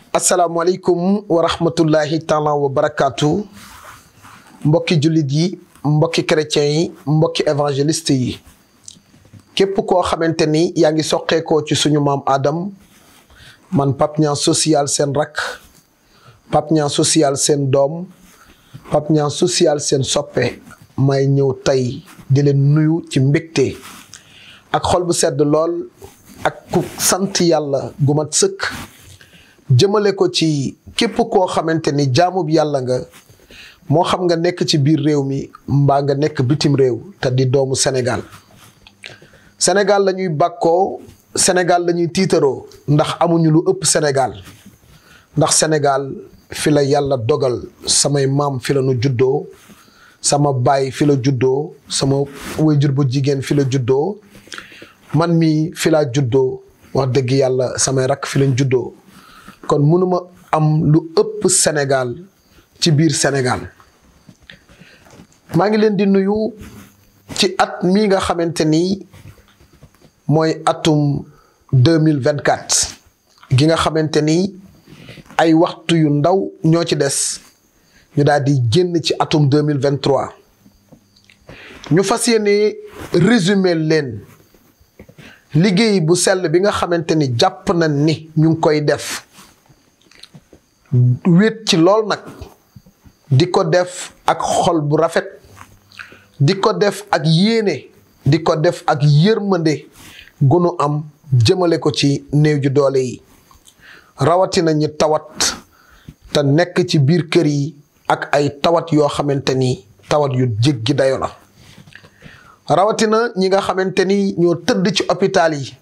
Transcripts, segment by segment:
Assalamualaikum warahmatullahi taala wabarakatuh. Mbokki julit yi, mbokki chrétien yi, mbokki évangéliste yi. Képp koo xamanteni yaa ngi soqeekoo ci suñu maam Adam, man Pape Niang social seen rak, Pape Niang social seen doom, Pape Niang social seen soppe, may ñëw tey di leen nuyu ci mbégte ak xol bu sedd lool ak ku sant yàlla gu mat sëkk jëmale ko ci képp koo xamante ni jaamub yàlla nga moo xam nga nekk ci biir réew mi mbaa nga nekk bitim réew te di doomu Sénégal. Sénégal la ñuy bàkkoo, Sénégal la ñuy tiitaroo ndax amuñu lu ëpp Sénégal ndax Sénégal fi la yàlla dogal samay maam fi la nu juddoo, sama baay fi la juddoo, sama waajur bu jigéen fi la juddoo, man mi fi laa juddoo, wax dëgg yàlla samay rakk fi lañ juddoo. kon mënuma am lu ëpp Sénégal ci biir Sénégal. maa ngi leen di nuyu ci at mi nga xamante ni mooy atum 2024 gi nga xamante ni ay waxtu yu ndaw ñoo ci des ñu daal di génn ci atum 2023 ñu fas yéene résumé leen liggéey bu sell bi nga xamante ni jàpp nañ ni ñu ngi koy def. wéet ci lool nag di ko def ak xol bu rafet, di ko def ak yéene, di ko def ak yërmande gunu am jëmale ko ci néew ju doole yi rawatina ñi tawat te nekk ci biir kër yi ak ay tawat yoo xamante ni tawat yu jéggi dayo la rawatina ñi nga xamante ni ñoo tëdd ci hôpital yi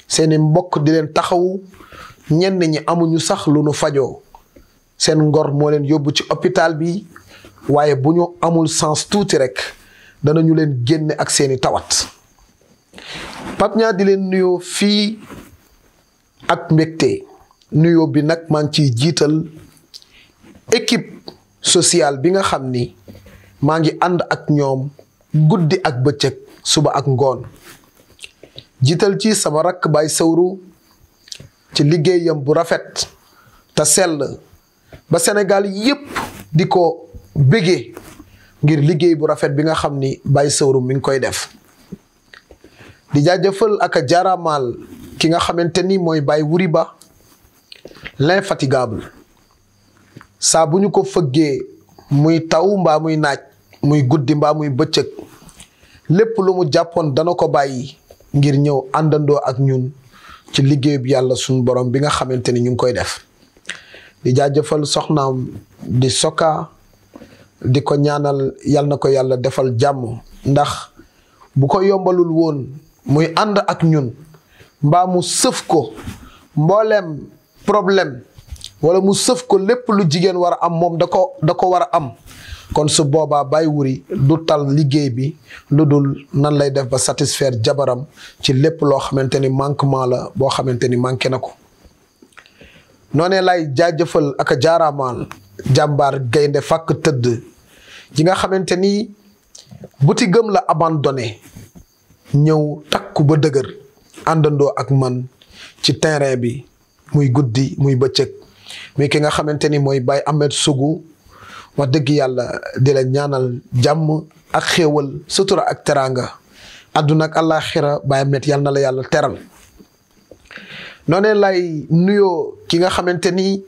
seeni mbokk di leen taxawu ñenn ñi amuñu sax lu nu fajoo seen ngor moo leen yóbbu ci hôpital bi waaye bu ñu amul sens tuuti rek danañu leen génne ak seeni tawat. Pape Niang di leen nuyoo fii ak mbégte nuyoo bi nag maa ngi ciy jiital équipe sociale bi nga xam ni maa ngi ànd ak ñoom guddi ak bëccëg suba ak ngoon jiital ci sama rakk Baye Sawru ci liggéeyam bu rafet te sell ba Sénégal yépp di ko bégee ngir liggéey bu rafet bi nga xam ni Baye Sawru mi ngi koy def. di jaajëfal ak a jaaramaal ki nga xamante ni mooy Baye Wuri Ba l'infatigable saa bu ñu ko fëggee muy taw mbaa muy naaj muy guddi mbaa muy bëccëg lépp lu mu jàppoon dana ko bàyyi ngir ñëw àndandoo ak ñun ci liggéey bi yàlla suñu borom bi nga xamante ni ñu ngi koy def. di jaajëfal soxnaam di Soka di ko ñaanal yal na ko yàlla defal jàmm ndax bu ko yombalul woon muy ànd ak ñun mbaa mu sëf ko mbooleem problème wala mu sëf ko lépp lu jigéen war a am moom da ko war a am kon su boobaa Baye Wuri du tal liggéey bi lu dul nan lay def ba satisfaire jabaram ci lépp loo xamante ni manquement la boo xamante ni manqué na ko. noonee lay jaajëfal ak a jaaraamaal jàmbaar gaynde fàkk tëdd ji nga xamante ni buti gëm la abandonné ñëw takku ba dëgër àndandoo ak man ci terrain bi muy guddi muy bëccëg mais ki nga xamante ni mooy Baye Ahmed Sougou wax dëgg yàlla di la ñaanal jàmm ak xéewal sutura ak teraanga adduna ak àllaaxira Baye Ahmed yàlla na la yàlla teral. noonee lay nuyoo ki nga xamante ni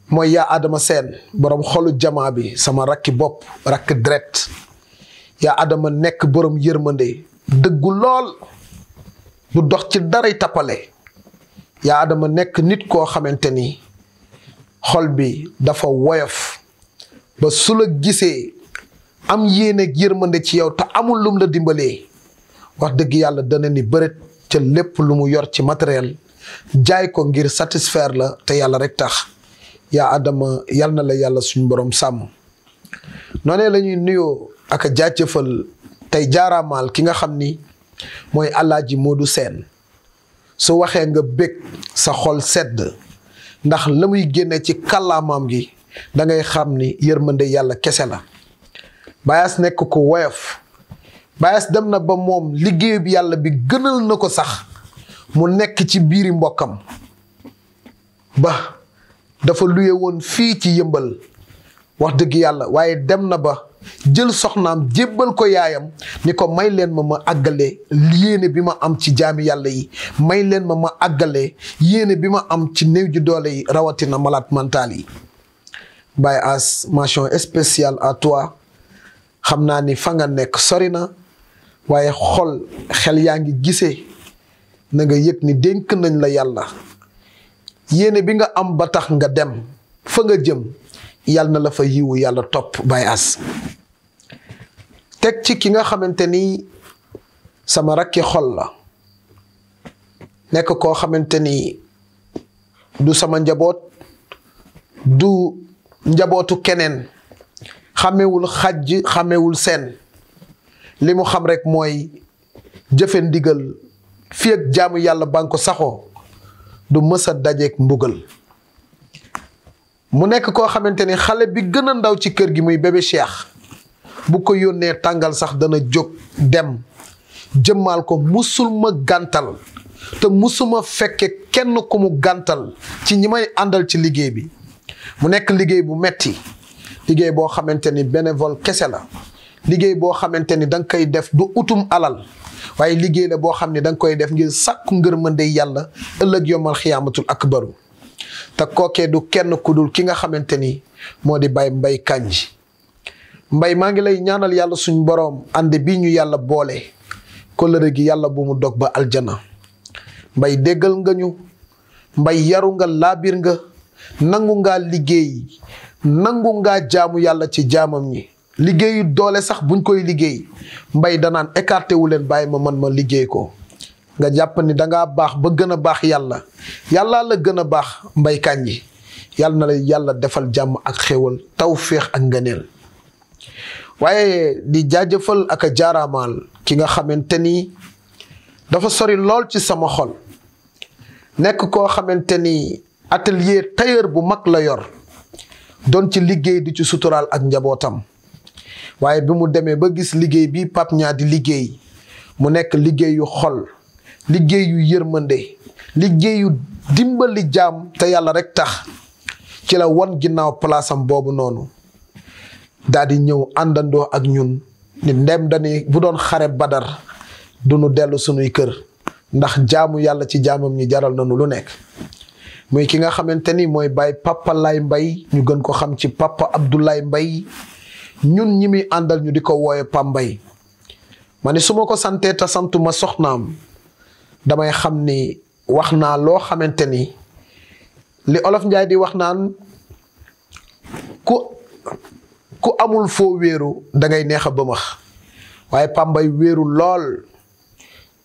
mooy yaa Adama Seen borom xolu jamaa bi sama rakki bopp rakk dret yaa Adama nekk borom yërmande dëggu lool du dox ci daray tappale yaa Adama nekk nit koo xamante ni xol bi dafa woyof ba su la gisee am yéene ak yërmande ci yow te amul lum la dimbalee wax dëgg yàlla dana ni bërët ca lépp lu mu yor ci matériel jaay ko ngir satisfaire la te yàlla rek tax yaa Adama yal na la yàlla suñu borom sàmm. noonee la ñuy nuyoo ak a jaajëfal tey jaaraamaal ki nga xam ni mooy Alaaji Modou Seen su waxee nga bég sa xol sedd ndax la muy génne ci kàllaamaam gi da ngay xam ni yërmande yàlla kese la. Bayas nekk ko woyof Bayas dem na ba moom liggéey bi yàlla bi gënal na ko sax mu nekk ci biiri mbokkam ba dafa luye woon fii ci Yëmbal wax dëgg yàlla waaye dem na ba jël soxnaam jébbal ko yaayam ni ko may leen ma àggale yéene bi ma am ci jaami yàlla yi may leen ma àggale yéene bi ma am ci néew ji doole yi rawatina malade mental yi. Baye As, mention spéciale à toi. xam naa ni fa nga nekk sori na waaye xel yaa ngi gisee na nga yëg ni dénk nañ la yàlla yéene bi nga am ba tax nga dem fa nga jëm yàlla na la fa yiwu yàlla topp Baye As. teg ci ki nga xamante ni sama rakki xol la nekk koo xamante ni du sama njaboot du njabootu keneen xamewul xajj xamewul seen li mu xam rek mooy jëfe ndigal fi ak jaamu yàlla ba nga ko saxoo du mës a dajeek mbugal. mu nekk koo xamante ni xale bi gën a ndaw ci kër gi muy bébé Cheikh bu ko yónnee tàngal sax dana jóg dem jëmmaal ko musul ma gàntal te musuma fekke kenn ku mu gàntal ci ñi may àndal ci liggéey bi. mu nekk liggéey bu metti liggéey boo xamante ni bénévole kese la liggéey boo xamante ni da nga koy def du utum alal waaye liggéey la boo xam ne da nga koy def ngir sàkku ngërmande yàlla ëllëg yomal xiyaamatul akbaru te kookee du kenn ku dul ki nga xamante ni moo di Baye Mbay Kànji. Mbay maa ngi lay ñaanal yàlla suñ boroom ànd bi ñu yàlla boole kóllëre gi yàlla bu mu dog ba aljana. Mbay déggal nga ñu Mbay yaru nga laabir nga nangu ngaa liggéey nangu ngaa jaamu yàlla ci jaamam ñi liggéeyu doole sax buñ koy liggéey Mbay danaan écarté wu leen bàyyi ma liggéey ko nga jàpp ni dangaa baax ba gën a baax yàlla yàlla la gën a baax Mbay Kànji yàlla na la yàlla defal jàmm ak xéwal tawféex ak ngëneel. waaye di jaajëfal ak a jaaraamaal ki nga xamante ni dafa sori lool ci sama xol nekk koo xamante ni atelier tailleur bu mag la yor doon ci liggéey di ci suturaal ak njabootam waaye bi mu demee ba gis liggéey bi Pape Niang di liggéey mu nekk liggéeyu xol liggéeyu yërmande liggéeyu dimbali jaam te yàlla rek tax ci la won ginnaaw palaasam boobu noonu daal di ñëw àndandoo ak ñun ni ndem dani bu doon xare Badar du nu dellu sunuy kër ndax jaamu yàlla ci jaamam ñi jaral nañu lu nekk. muy ki nga xamante ni mooy Baye Papa Lay Mbay ñu gën ko xam ci Papa Abdoulaye Mbay ñun ñi muy àndal ñu di ko wooye Pambay. ma ni su ma ko santee te santuma soxnaam damay xam ni wax naa loo xamante ni li Olof Njaay di wax naan ku amul foo wéeru dangay neex a bëmax waaye Pambay wéeru lool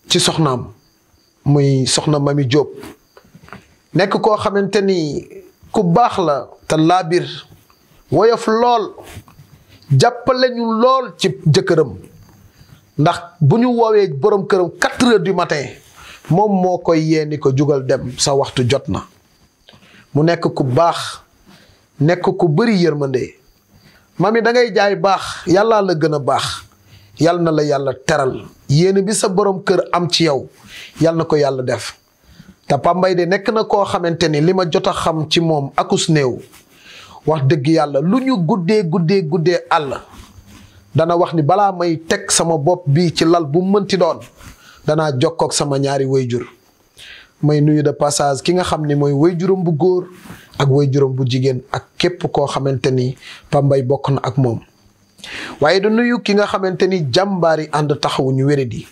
ci soxnaam muy soxna Mami Jóob nekk koo xamante ni ku baax la te laabir woyof lool jàppale ñu lool ci jëkkëram ndax bu ñu woowee borom këram 4 heures du matin moom moo koy yee ko jugal dem sa waxtu jot na. mu nekk ku baax nekk ku bëri yërmande mami da ngay jaay baax yàlla la gën a baax yàlla na la yàlla teral yéene bi sa borom kër am ci yow yàlla na ko yàlla def. te Pambay de nekk na koo xamante ni li ma jot a xam ci moom akus néew wax dëgg yàlla lu ñu guddee àll dana wax ni balaa may teg sama bopp bi ci lal bu mënti doon danaa jokkook sama ñaari wayjur may nuyu de passage ki nga xam ni mooy wayjuram bu góor ak wayjuram bu jigéen ak képp koo xamante ni Pambay bokk na ak moom. waaye du nuyu ki nga xamante ni jàmbaari ànd taxawu ñu wéradi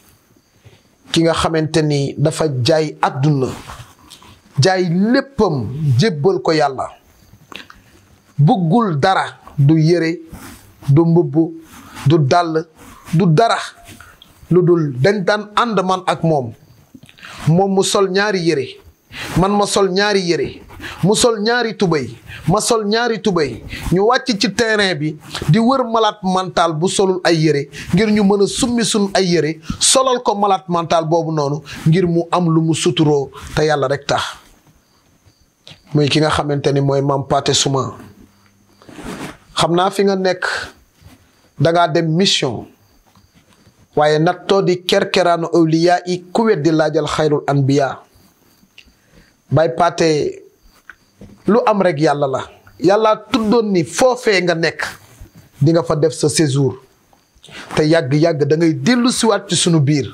ki nga xamante ni dafa jaay adduna jaay léppam jébbal ko yàlla buggul dara du yére du mbubb du dàll du dara lu dul dañ daan ànd man ak moom mu sol ñaari yére man ma sol ñaari yére mu sol ñaari tubéy ma sol ñaari tubéy ñu wàcc ci terrain bi di wër malade mental bu solul ay yére ngir ñu mën a summi sun ay yére solal ko malade mental boobu noonu ngir mu am lu mu suturoo te yàlla rek tax. muy ki nga xamante ni mooy Mam Paate Suma xam naa fi nga nekk dangaa dem mission waaye nattoo di kerkeraanu awliyaa yi ku weddi laajal xayrul anbiya Baye Paate lu am rek yàlla la. yàlla tuddoon ni foofee nga nekk di nga fa def sa séjour te yàgg-yàgg da ngay dellu siwaat ci sunu biir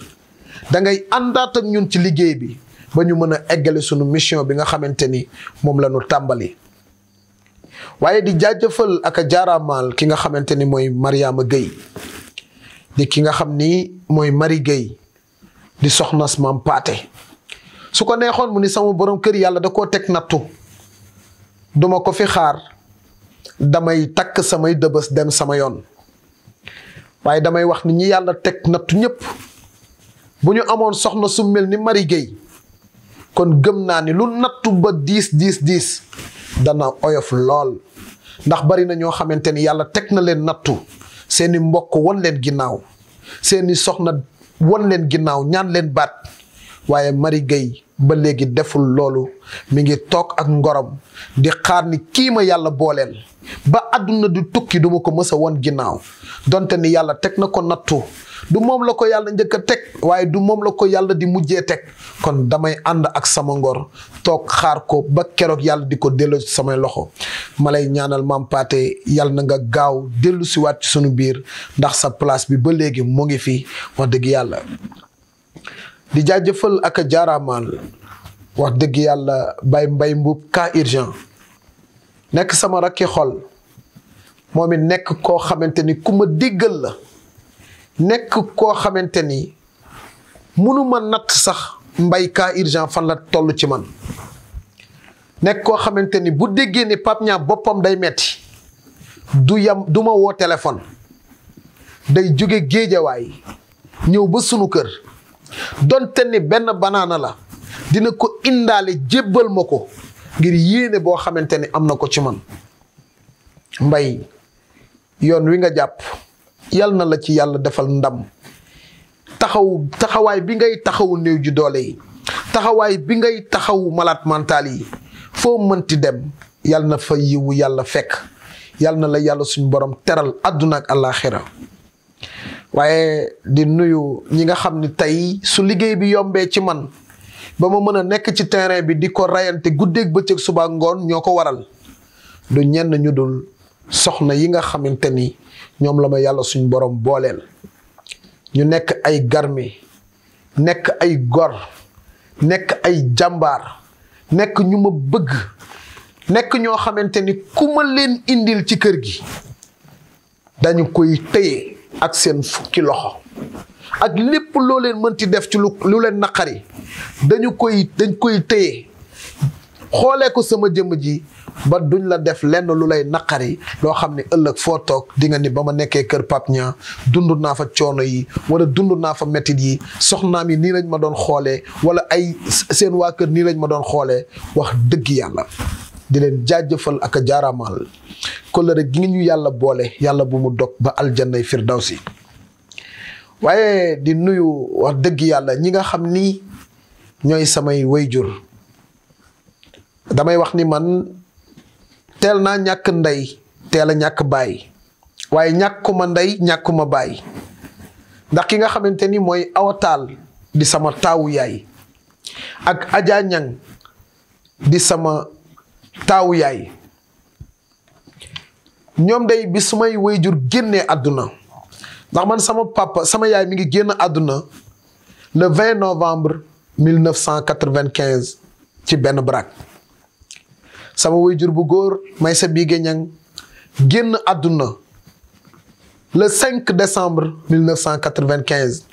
da ngay àndaat ak ñun ci liggéey bi ba ñu mën a eggale sunu mission bi nga xamante ni moom la ñu tàmbali. waaye di jaajëfal ak a jaaraamaal ki nga xamante ni mooy Mariama Gueye di ki nga xam ni mooy Marie Gueye di soxnas Maam Paate su ko neexoon mu ni sama borom kër yàlla da koo teg nattu duma ko fi xaar damay takk samay dëbës dem sama yoon waaye damay wax ni ñi yàlla teg nattu ñépp bu ñu amoon soxna su mel ni Marie Gueye kon gëm naa ni lu nattu ba diis dana oyof lool ndax bari na ñoo xamante ni yàlla teg na leen nattu seeni mbokk won leen ginnaaw seeni soxna won leen ginnaaw ñaan leen baat waaye Marie Gueye ba léegi deful loolu mi ngi toog ak ngorom di xaar ni kii ma yàlla booleel ba àdduna du tukki duma ko mës a won ginnaaw donte ni yàlla teg na ko nattu du moom la ko yàlla njëkk a teg waaye du moom la ko yàlla di mujjee teg kon damay ànd ak sama ngor toog xaar ko ba keroog yàlla di ko delloo ci samay loxo ma lay ñaanal Maam Paate yàlla na nga gaaw dellu si waat ci sunu biir ndax sa place bi ba léegi mu ngi fi wax dëgg yàlla. di jaajëfal ak a jaaraamaal wax dëgg yàlla Baye Mbay Mbuub cas urgent nekk sama rakki xol moom it nekk koo xamante ni ku ma déggal la nekk koo xamante ni mënuma natt sax Mbay cas urgent fan la toll ci man nekk koo xamante ni bu déggee ni Pape Niang boppam day metti du ma woo téléphone day jóge Géejawaay ñëw ba sunu kër donte ni benn banaana la dina ko indaale jébbal ma ko ngir yéene boo xamante ni am na ko ci man. Mbay yoon wi nga jàpp yal na la ci yàlla defal ndam taxawaay bi ngay taxawu néew ju doole yi taxawaay bi ngay taxawu malade mental yi foo mënti dem yal na fa yiwu yàlla fekk yal na la yàlla suñ borom teral àdduna ak àllaaxira waaye di nuyu ñi nga xam ni tey su liggéey bi yombee ci man ba ma mën a nekk ci terrain bi di ko rayante guddeeg bëccëg suba ngoon ñoo ko waral du ñenn ñu dul soxna yi nga xamante ni ñoom la ma yàlla suñ borom booleel ñu nekk ay garmi nekk ay gor nekk ay jàmbaar nekk ñu ma bëgg nekk ñoo xamante ni ku ma leen indil ci kër gi dañu koy téye ak seen fukki loxo ak lépp loo leen mënti def ci lu leen naqari dañ koy téye xoolee ko sama jëmm ji ba duñ la def lenn lu lay naqari loo xam ne ëllëg foo toog di nga ni ba ma nekkee kër Pape Niang dund naa fa coono yi wala dund naa fa mettit yi soxnaam yi nii lañ ma doon xoolee wala ay seen waa kër nii lañ ma doon xoolee wax dëgg yàlla di leen jaajëfal ak a jaaraamal kóllëre gi ñu yàlla boole yàlla bu mu dog ba aljannay firdawsi waaye di nuyu wax dëgg yàlla ñi nga xam ni ñooy samay wayjur damay wax ni man teel naa ñàkk ndey teel a ñàkk baay waaye ñàkkuma ndey ñàkkuma baay ndax ki nga xamante ni mooy awataal di sama taawu yaay ak Adja Niang di sama taawu yaay ñoom day bi sumay wayjur génnee àdduna ndax man sama papa sama yaay mi ngi génn àdduna le 20 novembre 1995 ci benn baraak sama wayjur bu góor may sa biige Niang génn àdduna le 5 décembre 1995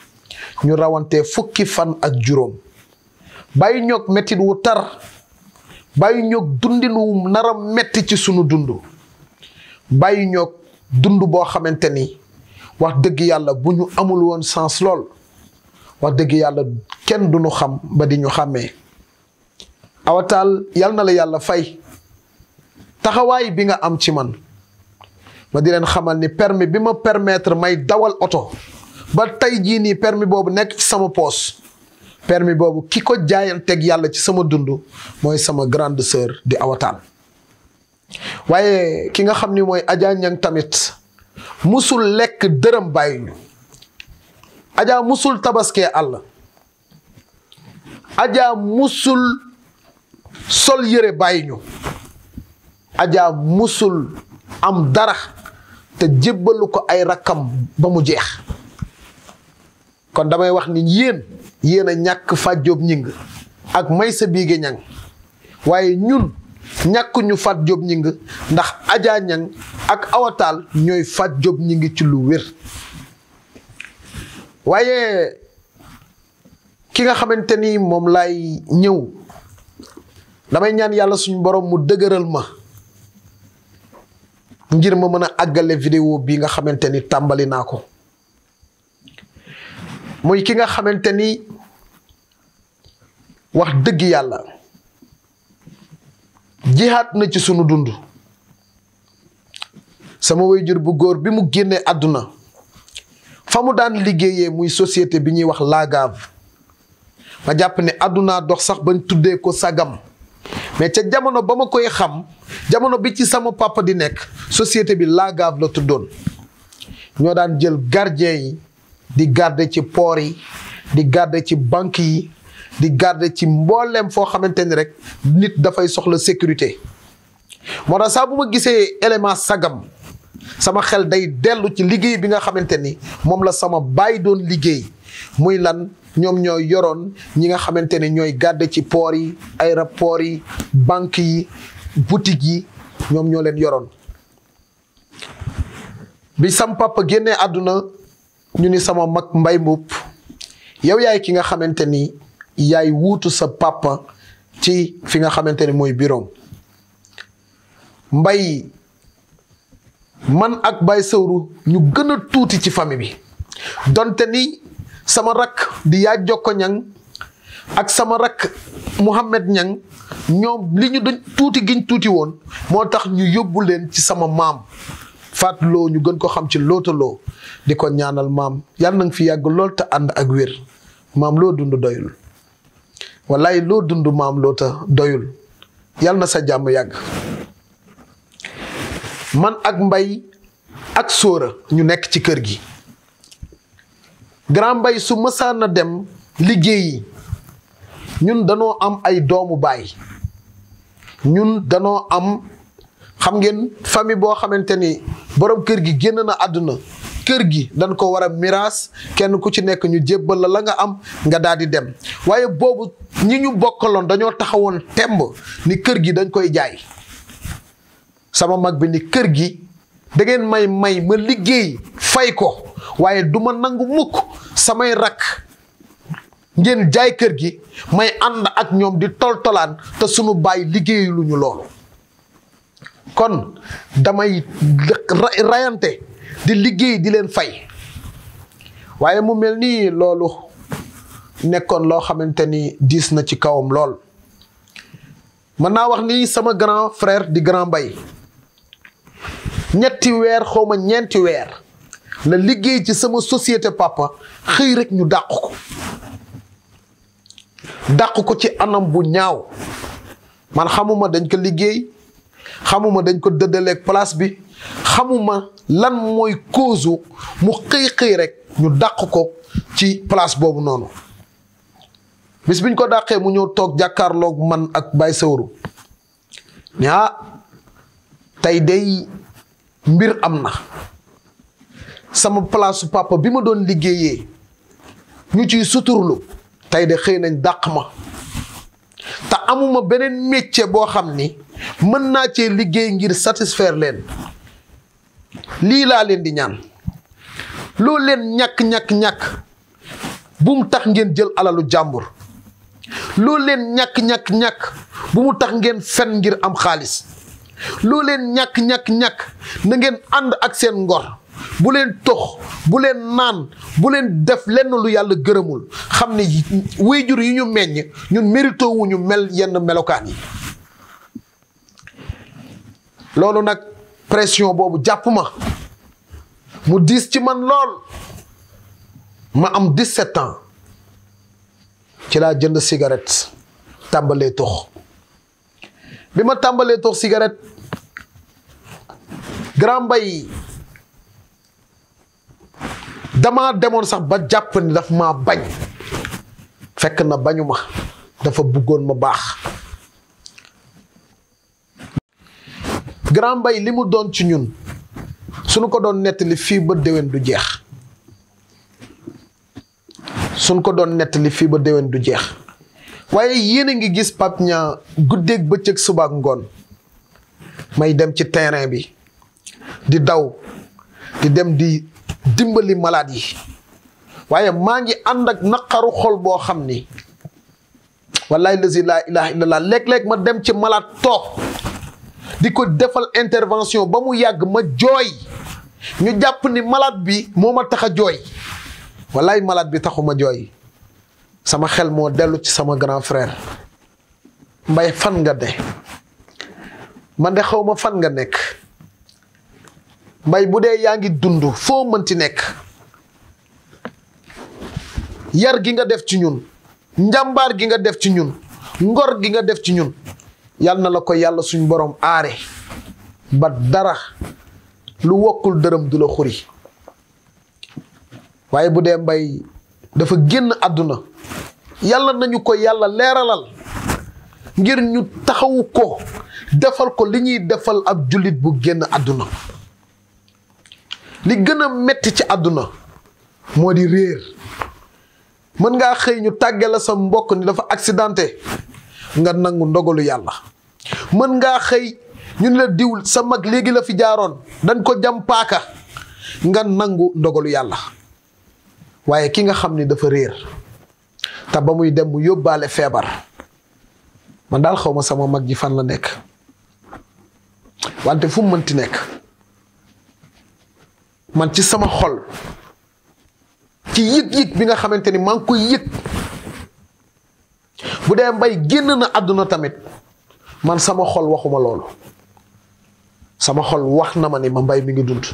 ñu rawante fukki fan ak juróom bàyyi ñoog mettit wu tar bàyyi ñoog dundin wu nara metti ci sunu dund bàyyi ñoog dund boo xamante ni wax dëgg yàlla bu ñu amul woon sens lool wax dëgg yàlla kenn du ñu xam ba di ñu xàmmee awataal yal na la yàlla fay taxawaay bi nga am ci man ma di leen xamal ni permis bi ma permettre may dawal oto ba tey jii nii permis boobu nekk ci sama poos permis boobu ki ko jaayanteeg yàlla ci sama dund mooy sama grande sœur di awataal waaye ki nga xam ni mooy Adja Niang tamit musul lekk dërëm bàyyi ñu Adja musul tabaskee àll Adja musul sol yëre bàyyi ñu Adja musul am dara te jébbalu ko ay rakkam ba mu jeex. kon damay wax ni yéen a ñàkk Fat Diop ñing ak Maysa Biige Niang waaye ñun ñàkkuñu Fat Diop ñing ndax Adja Niang ak Awataal ñooy Fat Diop ñing ci lu wér. waaye ki nga xamante ni moom laay ñëw damay ñaan yàlla suñu borom mu dëgëral ma ngir ma mën a àggale vidéo bi nga xamante ni tàmbali naa ko. muy ki nga xamante ni wax dëgg yàlla jihaat na ci sunu dund. sama waajur bu góor bi mu génnee àdduna fa mu daan liggéeyee muy société bi ñuy wax laagaave ma jàpp ne àdduna dox sax bañ tuddee ko sagam mais ca jamono ba ma koy xam jamono bi ci sama papa di nekk société bi laagaave la tuddoon. ñoo daan jël gardien yi di garder ci port yi di garder ci banque yi di garder ci mbooleem foo xamante ni rek nit dafay soxla sécurité. moo tax saa bu ma gisee élément sagam sama xel day dellu ci liggéey bi nga xamante ni moom la sama baay doon liggéey muy lan ñoom ñooy yoroon ñi nga xamante ne ñooy garder ci port yi aéroport yi banque yi boutique yi ñoom ñoo leen yoroon. bi sam papa génnee àdduna ñu ni sama mag Mbay Mbuub yow yaay ki nga xamante ni yaay wuutu sa papa ci fi nga xamante ni mooy bureau Mbay man ak Baye Sawru ñu gën a tuuti ci famille bi donte ni sama rakk di yaa Jokko Niang ak sama rakk Mouhamed Niang ñoom li ñu dañ tuuti giñ tuuti woon moo tax ñu yóbbu leen ci sama maam Faat Lo ñu gën ko xam ci lootaloo di ko ñaanal maam yàlla na nga fi yàgg lool te ànd ak wér maam loo dund doyul wallaay loo dund maam loota doyul yàlla na sa jàmm yàgg. man ak Mbay ak Sóora ñu nekk ci kër gi grand Mbay su mësaan a dem liggéeyi ñun danoo am ay doomu baay ñun danoo am xam ngeen famille boo xamante ni borom kër gi génn na àdduna kër gi dañ ko war a miraas kenn ku ci nekk ñu jébbal la nga am nga daal di dem waaye boobu ñi ñu bokkaloon dañoo taxawoon temb ni kër gi dañ koy jaay. sama mag bi ni kër gi da ngeen may ma liggéey fay ko waaye du ma nangu mukk samay rakk ngeen jaay kër gi may ànd ak ñoom di toltolaan te sunu baay liggéeyu lu ñu loolu. kon damay rayante di liggéey di leen fay waaye mu mel nii loolu nekkoon loo xamante ni diis na ci kawam lool. mën naa wax ni sama grand frère di grand Mbay ñetti weer xawma ñeenti weer la liggéey ci sama société papa xëy rek ñu dàq ko ci anam bu ñaaw man xamuma dañ ko liggéey xamuma dañ ko dëddaleeg place bi xamuma lan mooy cause mu xëy rek ñu dàq ko ci place boobu noonu. bis biñ ko dàqee mu ñëw toog jàkkaarloog man ak Baye Sawru ne tey day mbir am na sama place su papa bi ma doon liggéeyee ñu ciy suturlu tey de xëy nañ dàq ma te amuma beneen métier boo xam ni mën naa cee liggéey ngir satisfaire leen. lii laa leen di ñaan loo leen ñàkk bu mu tax ngeen jël alalu jàmbur loo leen ñàkk bu mu tax ngeen fen ngir am xaalis loo leen ñàkk na ngeen ànd ak seen ngor bu leen tox bu leen naan bu leen def lenn lu yàlla gërëmul xam ne waajur yi ñu meññ ñun mérito wu ñu mel yenn melokaan yi. loolu nag pression boobu jàpp ma mu diis ci man lool ma am 17 ans ci laa jënd cigarette tàmbalee tox bi ma tàmbalee tox cigarette grand Mbay dama demoon sax ba jàpp ni daf maa bañ fekk na bañu ma dafa bëggoon ma baax grand mbay li mu doon ci ñun suñu ko doon nettali fii ba déwén du jeex suñ ko doon nettali fii ba déwén du jeex waaye yéen a ngi gis Pape Niang guddeeg bëccëg suba ak ngoon may dem ci terrain bi di daw di dem di dimbali malade yi waaye maa ngi ànd ak naqaru xol boo xam ni wallahi lazi laa ilaha illallah léeg-léeg ma dem ci malade toog di ko defal intervention ba mu yàgg ma jooy ñu jàpp ni malade bi moo ma tax a jooy wallahi malade bi taxuma jooy sama xel moo dellu ci sama grand frère mbay fan nga de man de xaw ma fan nga nekk mbay bu dee yaa ngi dund foo mënti nekk yar gi nga def ci ñun njàmbaar gi nga def ci ñun ngor gi nga def ci ñun yal na la ko yàlla suñ borom aare ba dara lu wokkul dërëm du la xuri waaye bu dee mbay dafa génn àdduna yàlla nañu ko yàlla leeralal ngir ñu taxawu ko defal ko li ñuy defal ab jullit bu génn àdduna li gën a metti ci àdduna moo di réer mën ngaa xëy ñu tàgge la sa mbokk ni dafa accidenté nga nangu ndogalu yàlla mën ngaa xëy ñu la diwul sa mag léegi la fi jaaroon dañ ko jam paaka nga nangu ndogalu yàlla waaye ki nga xam ni dafa réer te ba muy dem mu yóbbaale feebar man daal xaw ma sama mag ji fan la nekk wante fu mu mënti nekk man ci sama xol ci yëg-yëg bi nga xamante ni maa ngi koy yëg bu dee mbay génn na àdduna tamit man sama xol waxuma loolu sama xol wax na ma ni ma mbay mi ngi dund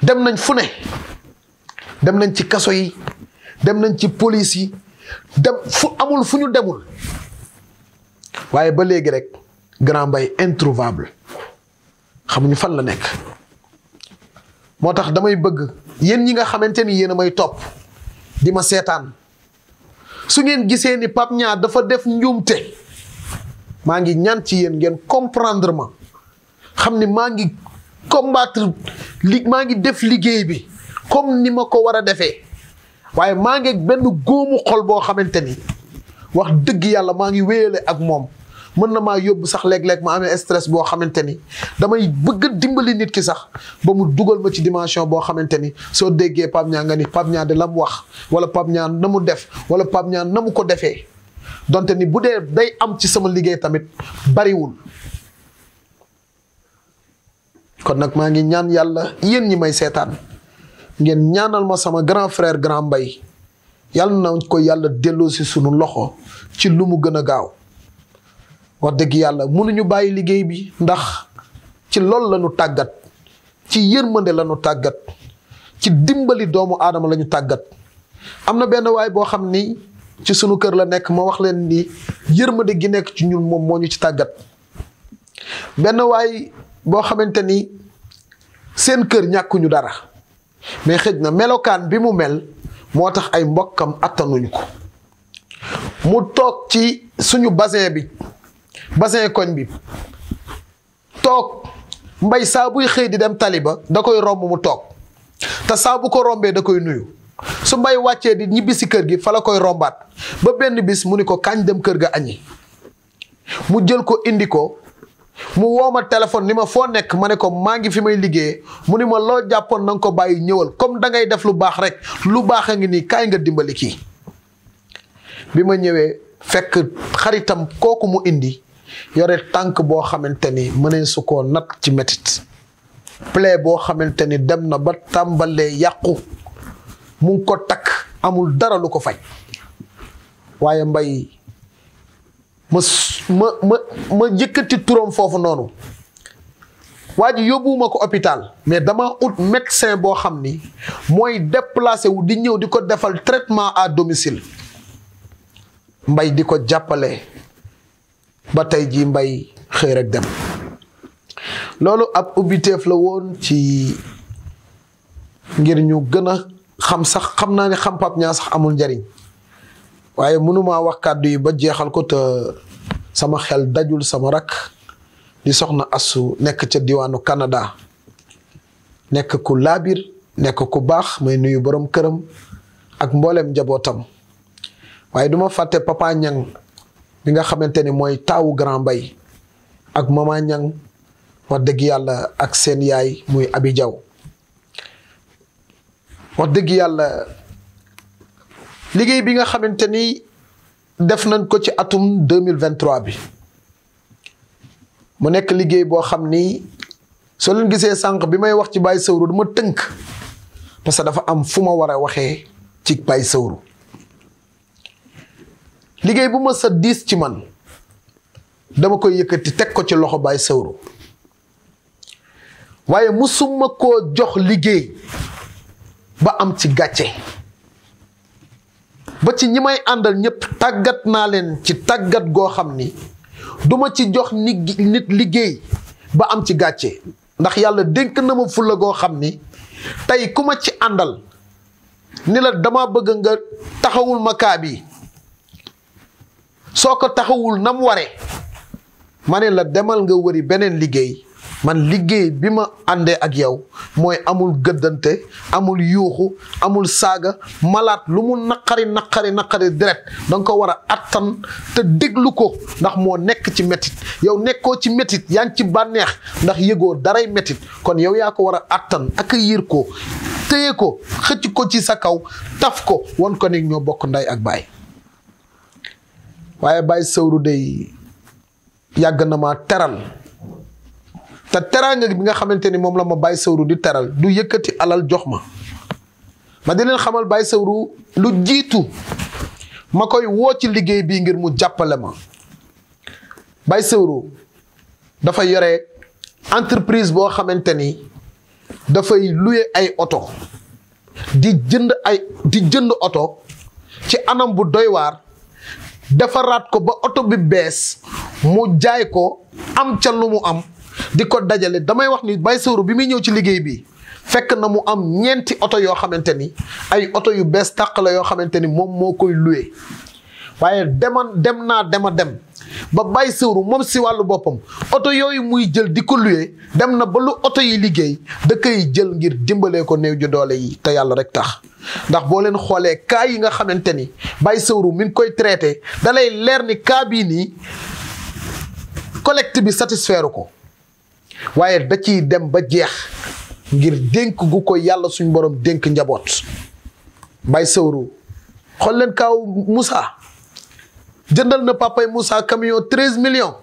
dem nañ fu ne dem nañ ci kaso yi dem nañ ci police yi dem fu amul fu ñu demul waaye ba léegi rek grand mbay introuvable xamuñu fan la nekk moo tax damay bëgg yéen ñi nga xamante ni yéen a may topp di ma seetaan su ngeen gisee ni Pape Niang dafa def njuumte maa ngi ñaan ci yéen ngeen comprendre ma xam ni maa ngi combattre maa ngi def liggéey bi comme ni ma ko war a defee waaye maa ngi benn góomu xol boo xamante ni wax dëgg yàlla maa ngi wéyale ak moom mën na maa yóbbu sax léeg-léeg ma amee stress boo xamante ni damay bëgg a dimbali nit ki sax ba mu dugal ma ci dimension boo xamante ni soo déggee Pape Niang nga ni Pape Niang de la mu wax wala Pape Niang na mu def wala Pape Niang na mu ko defee donte ni bu dee day am ci sama liggéey tamit bariwul kon nag maa ngi ñaan yàlla yéen ñi may seetaan ngeen ñaanal ma sama grand frère grand mbay yàlla na ko yàlla delloo si sunu loxo ci lu mu gën a gaaw wax dëgg yàlla mënuñu bàyyi liggéey bi ndax ci loolu la ñu tàggat ci yërmande la ñu tàggat ci dimbali doomu aadama la ñu tàggat am na benn waay boo xam ni ci sunu kër la nekk ma wax leen ni yërmande gi nekk ci ñun moom moo ñu ci tàggat benn waay boo xamante ni seen kër ñàkkuñu dara mais xëj na melokaan bi mu mel moo tax ay mbokkam attanuñu ko mu toog ci suñu bassin koñ bi toog mbay saa buy xëy di dem taliba da koy romb mu toog te saa bu ko rombee da koy nuyu su mbay wàccee di ñibbi si kër gi fa la koy rombaat ba benn bis mu ni ko kañ dem kër ga añi mu jël ko indi ko mu woo ma téléphone ni ma foo nekk ma ne ko maa ngi fi may liggéeyee mu ni ma loo jàppoon na nga ko bàyyi ñëwal comme da ngay def lu baax rek lu baax a ngi nii kaay nga dimbali kii bi ma ñëwee fekk xaritam kooku mu indi yore tànk boo xamante ni mënee su koo nat ci métit plaie boo xamante ni dem na ba tàmbalee yàqu mu ngi ko takk amul dara lu ko faj waaye mbay ma yëkkati turam foofu noonu waa ji yóbbuwuma ko hôpital mais dama ut médecin boo xam ni mooy déplacé wu di ñëw di ko defal traitement à domicile mbay di ko jàppale ba tey jii mbay xëy rek dem loolu ab ubbiteef la woon ci ngir ñu gën a xam sax xam naa ne xam Pape Niang sax amul njariñ waaye mënumaa wax kàddu yi ba jeexal ko te sama xel dajul sama rak di soxna Assu nekk ca diwaanu Canada nekk ku laabir nekk ku baax may nuyu borom këram ak mboolem njabootam waaye duma fàtte papa Niang bi nga xamante ni mooy taawu grand bay ak mama Niang wax dëgg yàlla ak seen yaay muy Abi Jaw wax dëgg yàlla liggéey bi nga xamante ni def nañ ko ci atum 2023 bi mu nekk liggéey boo xam ni soo leen gisee sànq bi may wax ci Baye Sawru dama tënk parce que dafa am fu ma war a waxee ci Baye Sawru liggéey bu ma sa diis ci man dama koy yëkkati teg ko ci loxo Baye Sawru waaye musuma koo jox liggéey ba am ci gàcce ba ci ñi may àndal ñëpp tàggat naa leen ci tàggat goo xam ni duma ci jox nit liggéey ba am ci gàcce ndax yàlla dénk na ma fulla goo xam ni tey ku ma ci àndal ni la dama bëgg nga taxawul ma kaa bi soo ko taxawul nam ware ma ne la demal nga wëri beneen liggéey man liggéey bi ma àndee ak yow mooy amul gëddante amul yuuxu amul saaga malaat lu mu naqari deret danga ko war a attan te déglu ko ndax moo nekk ci métit yow nekkoo ci métit yaa ngi ci bànneex ndax yëgoo daray métit kon yow yaa ko war a attan ak yiir ko téye ko xëcc ko ci sa kaw taf ko won ko ni ñoo bokk nday ak baay waaye Baye Sawru dey yàgg na ma teral te teraanga bi nga xamante ni moom la ma Baye Sawru di teral du yëkkati alal jox ma di leen xamal Baye Sawru lu jiitu ma koy woo ci liggéey bii ngir mu jàppale ma Baye Sawru dafa yore entreprise boo xamante ni dafay louer ay oto di jënd oto ci anam bu doy waar defaraat ko ba oto bi bees mu jaay ko am ca lu mu am di ko dajale damay wax ni Baye Sawru bi muy ñëw ci liggéey bi fekk na mu am ñeenti oto yoo xamante ni ay oto yu bees tàq la yoo xamante ni moom moo koy loué waaye dem ba Baye Sawru moom si wàllu boppam oto yooyu muy jël di ko loué dem na ba lu oto yi liggéey da koy jël ngir dimbalee ko néew ju doole yi te yàlla rek tax ndax boo leen xoolee cas yi nga xamante ni Baye Sawru mi ngi koy traité da lay leer ni cas bii nii collecte bi satisfaire ko waaye da ciy dem ba jeex ngir dénk gu ko yàlla suñ borom dénk njaboot Baye Sawru xool leen kaaw Moussa jëndal na papay Moussa camion 13 millions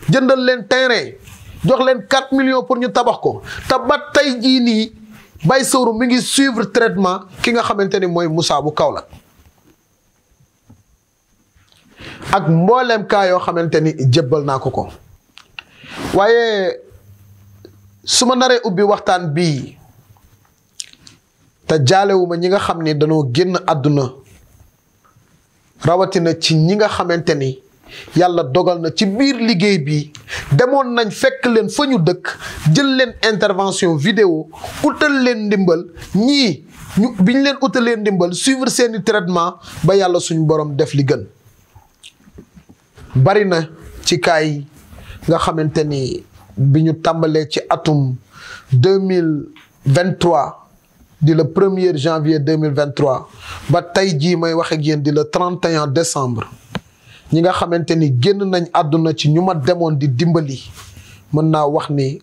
jëndal leen terrain jox leen 4 millions pour ñu tabax ko te ba tey jii nii Baye Sawru mi ngi suivre traitement ki nga xamante ni mooy Moussa bu Kaolack ak mbooleem kaa yoo xamante ni jébbal naa ko waaye su ma naree ubbi waxtaan bii te jaalewuma ñi nga xam ni dañoo génn àdduna rawatina ci ñi nga xamante ni yàlla dogal na ci biir liggéey bi demoon nañ fekk leen fa ñu dëkk jël leen intervention vidéo utal leen ndimbal ñii biñ leen utalee ndimbal suivre seeni traitement ba yàlla suñu borom def li gën bari na ci kaay nga xamante ni bi ñu tàmbalee ci atum 2023 di le 1er janvier 2023 ba tey jii may wax ak yéen di le 31 décembre ñi nga xamante ni génn nañ àdduna ci ñu ma demoon di dimbali mën naa wax ni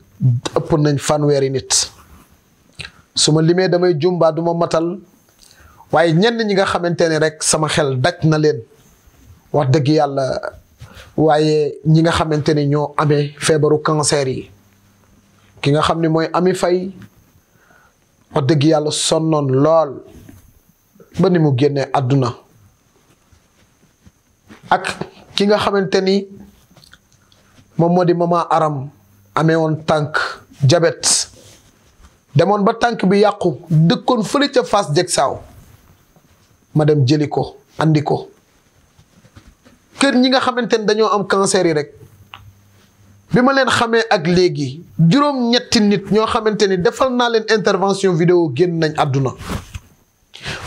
ëpp nañ fanweeri nit su ma limee damay jumbaa du ma matal waaye ñenn ñi nga xamante ni rek sama xel daj na leen wax dëgg yàlla waaye ñi nga xamante ni ñoo amee feebaru cancer yi ki nga xam ni mooy Ami Faye wax dëgg yàlla sonnoon lool ba ni mu génnee àdduna ak ki nga xamante ni moom moo di mama Aram amee woon tànk jabet demoon ba tànk bi yàqu dëkkoon fële ca Fass jeg saaw ma dem jëli ko andi ko kër ñi nga xamante ni dañoo am cancer yi rek bi ma leen xamee ak léegi juróom-ñetti nit ñoo xamante ni defal naa leen intervention vidéo génn nañ àdduna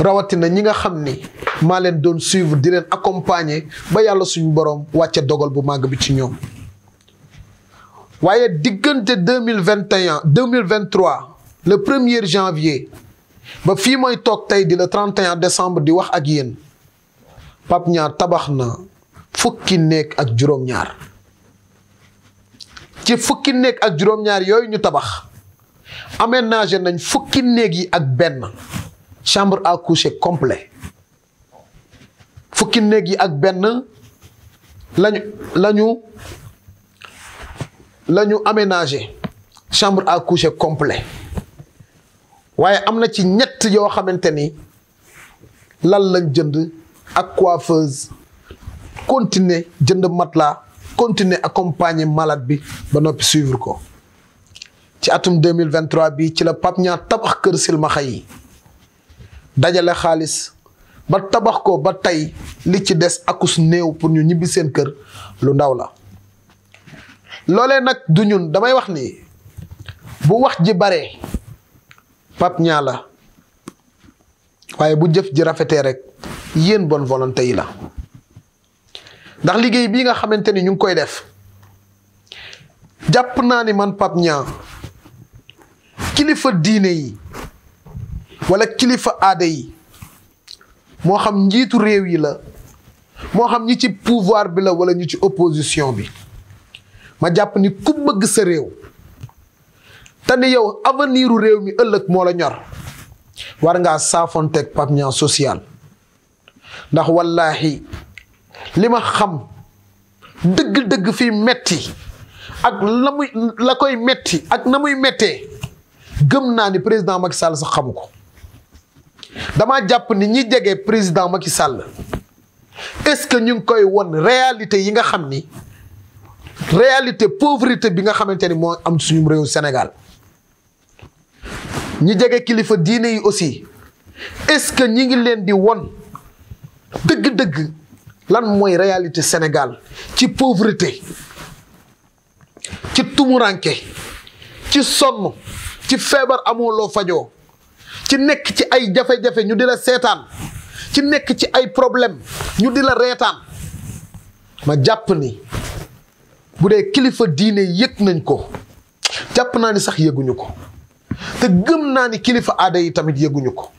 rawatina ñi nga xam ni maa leen doon suivre di leen accompagner ba yàlla suñu borom wàcce dogal bu màgg bi ci ñoom. waaye diggante 2023 le 1er janvier ba fii mooy toog tey di le 31 décembre di wax ak yéen Pape Niang tabax na fukki néeg ak juróom-ñaar. ci fukki néeg ak juróom-ñaar yooyu ñu tabax aménagé nañ fukki néeg yi ak benn chambre à coucher complet. fukki néeg yi ak benn lañu aménagé chambre à coucher complet. waaye am na ci ñett yoo xamante ni lal lañ jënd ak coiffeuse continuer jënd matelas continuer accompagner malade bi ba noppi suivre ko. ci atum 2023 bi ci la Pape Niang tabax kër silmaxa yi dajale xaalis ba tabax ko ba tey li ci des akus néew pour ñu ñibbi seen kër lu ndaw la. loolee nag du ñun damay wax ni bu wax ji baree Pape Niang la waaye bu jëf ji rafetee rek yéen bonne volonté yi la. ndax liggéey bii nga xamante ni ñu ngi koy def jàpp naa ni man Pape Niang kilifa diine yi wala kilifa aada yi moo xam njiitu réew yi la moo xam ñi ci pouvoir bi la wala ñi ci opposition bi ma jàpp ni ku bëgg sa réew te ni yow avenir u réew mi ëllëg moo la ñor war ngaa saafonteeg Pape Niang social. ndax wallahi li ma xam dëgg-dëgg fii metti ak la koy metti ak na muy mettee gëm naa ni président Macky Sall sax xamu ko. dama jàpp ni ñi jege président Macky Sall est-ce que ñu ngi koy won réalité yi nga xam ni réalité pauvreté bi nga xamante ni moo am suñu réew Sénégal. ñi jege kilifa diine yi aussi est-ce que ñi ngi leen di won dëgg-dëgg lan mooy réalité Sénégal ci pauvreté ci tumuranke ci sonn ci feebar amoo loo fajoo ci nekk ci ay jafe-jafe ñu di la seetaan ci nekk ci ay problème ñu di la reetaan. ma jàpp ni bu dee kilifa diine yëg nañ ko jàpp naa ni sax yëguñu ko te gëm naa ni kilifa aada yi tamit yëguñu ko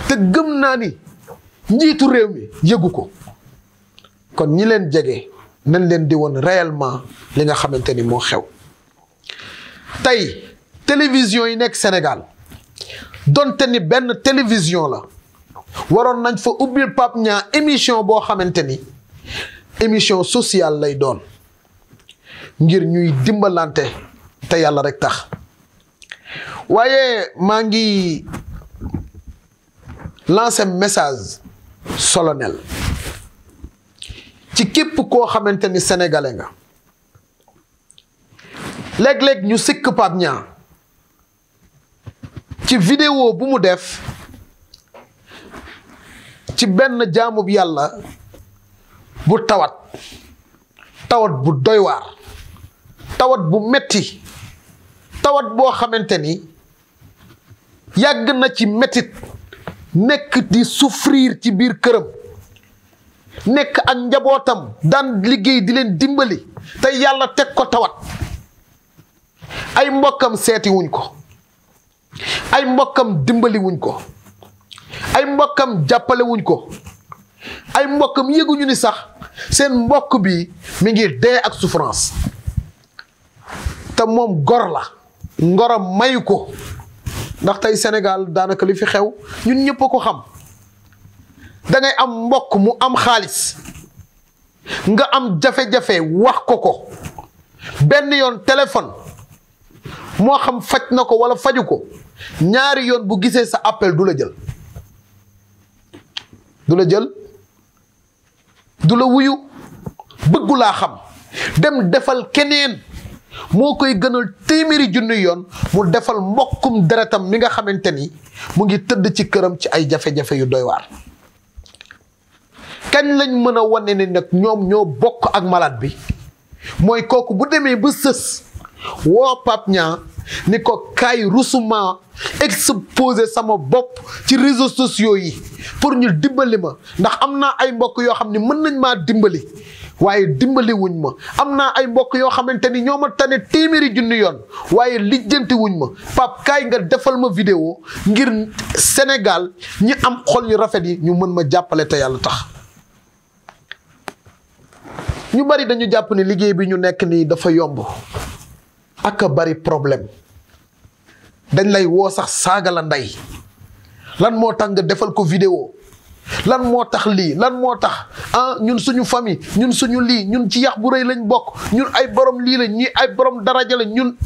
te gëm naa ni njiitu réew mi yëgu ko. kon ñi leen jege nañ leen di woon réellement li nga xamante ni moo xew. tey télévision yi nekk Sénégal donte ni benn télévision la waroon nañ fa ubbil Pape Niang émission boo xamante ni émission sociale lay doon ngir ñuy dimbalante te yàlla rek tax. waaye maa ngi lancer message solennel ci képp koo xamante ni sénégalais nga. léeg-léeg ñu sikk Pape Niang ci vidéo bu mu def ci benn jaamub yàlla bu tawat bu doy waar tawat bu metti tawat boo xamante ni yàgg na ci mettit nekk di souffrir ci biir këram nekk ak njabootam daan liggéey di leen dimbali te yàlla teg ko tawat. ay mbokkam seeti wuñ ko ay mbokkam dimbali wuñ ko ay mbokkam jàppale wuñ ko ay mbokkam yëguñu ni sax seen mbokk bi mi ngi dee ak souffrance te moom gor la ngoram mayu ko. ndax tey Sénégal daanaka li fi xew ñun ñëpp a ko xam da ngay am mbokk mu am xaalis nga am jafe-jafe wax ko benn yoon téléphone moo xam faj na ko wala faju ko ñaari yoon bu gisee sa appel du la jël du la wuyu bëggu laa xam dem defal keneen moo koy gënal téeméeri junni yoon mu defal mbokkum deretam mi nga xamante ni mu ngi tëdd ci këram ci ay jafe-jafe yu doy waar. kañ lañ mën a wane ne nag ñoom ñoo bokk ak malade bi mooy kooku bu demee ba sës woo Pape Niang ni ko kaay rusuma exposer sama bopp ci réseaux sociaux yi pour ñu dimbali ma ndax am naa ay mbokk yoo xam ne mën nañ maa dimbali waaye dimbali wuñ ma am naa ay mbokk yoo xamante ni ñoo ma tane téeméeri junni yoon waaye lijjanti wuñ ma Pape kaay nga defal ma vidéo ngir Sénégal ñi am xol yu rafet yi ñu mën ma jàppale te yàlla tax. ñu bari dañu jàpp ni liggéey bi ñu nekk nii dafa yomb ak a bari problème dañ lay woo sax saaga la ndey lan moo tax nga defal ko vidéo lan moo tax lii lan moo tax ñun suñu famille ñun suñu lii ñun ci yax bu rëy lañ bokk ñun ay borom lii lañ ñi ay borom daraja lañ ñun.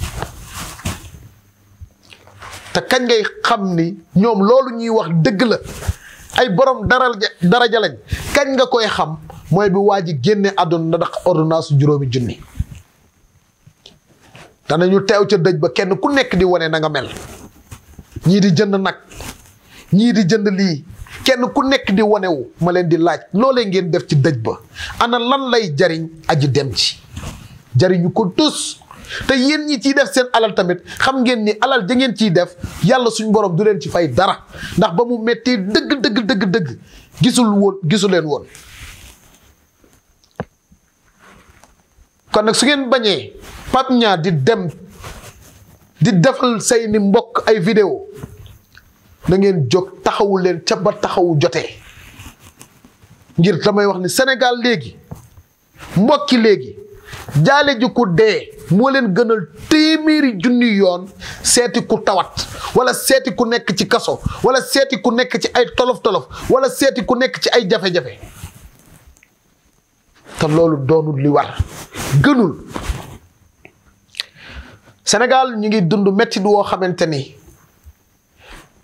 te kañ ngay xam ni ñoom loolu ñuy wax dëgg la ay borom daraja lañ kañ nga koy xam mooy bi waa ji génne àdduna ndax ordonnance juróomi junni. danañu teew ca dëj ba kenn ku nekk di wane na nga mel ñii di jënd nag ñii di jënd lii kenn ku nekk di wanewu ma leen di laaj loolee ngeen def ci dëj ba ana lan lay jariñ aji dem ci jariñu ko tus te yéen ñi ciy def seen alal tamit xam ngeen ni alal ja ngeen ciy def yàlla suñ borom du leen ci fay dara ndax ba mu metti dëgg gisu leen woon kon nag su ngeen bañee Pape Niang di dem di defal say ni mbokk ay vidéo na ngeen jóg taxawu leen ca ba taxawu jotee ngir damay wax ni Sénégal léegi mbokki léegi jaale ji ku dee moo leen gënal téeméeri junni yoon seeti ku tawat wala seeti ku nekk ci kaso wala seeti ku nekk ci ay tolof-tolof wala seeti ku nekk ci ay jafe-jafe te loolu doonul li war gënul. Sénégal ñu ngi dund métti woo xamante ni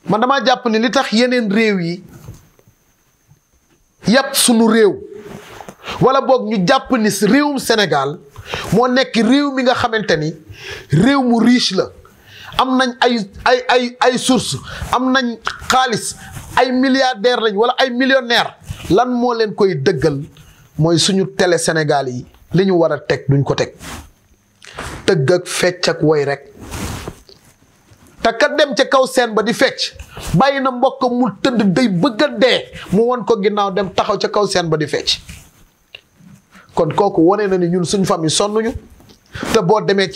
man damaa jàpp ni li tax yeneen réew yi yàpp sunu réew wala boog ñu jàpp ni réewum Sénégal moo nekk réew mi nga xamante ni réew mu riche la am nañ ay source am nañ xaalis ay milliardaire lañ wala ay millionnaire lan moo leen koy dëggal mooy suñu télé Sénégal yi li ñu war a teg duñ ko teg tëgg ak fecc ak woy rek te ka dem ca kaw seen ba di fecc bàyyi na mbokk mu tëdd day bëgg a dee mu won ko ginnaaw dem taxaw ca kaw seen ba di fecc kon kooku wane na ni ñun suñ famille sonnuñu te boo demee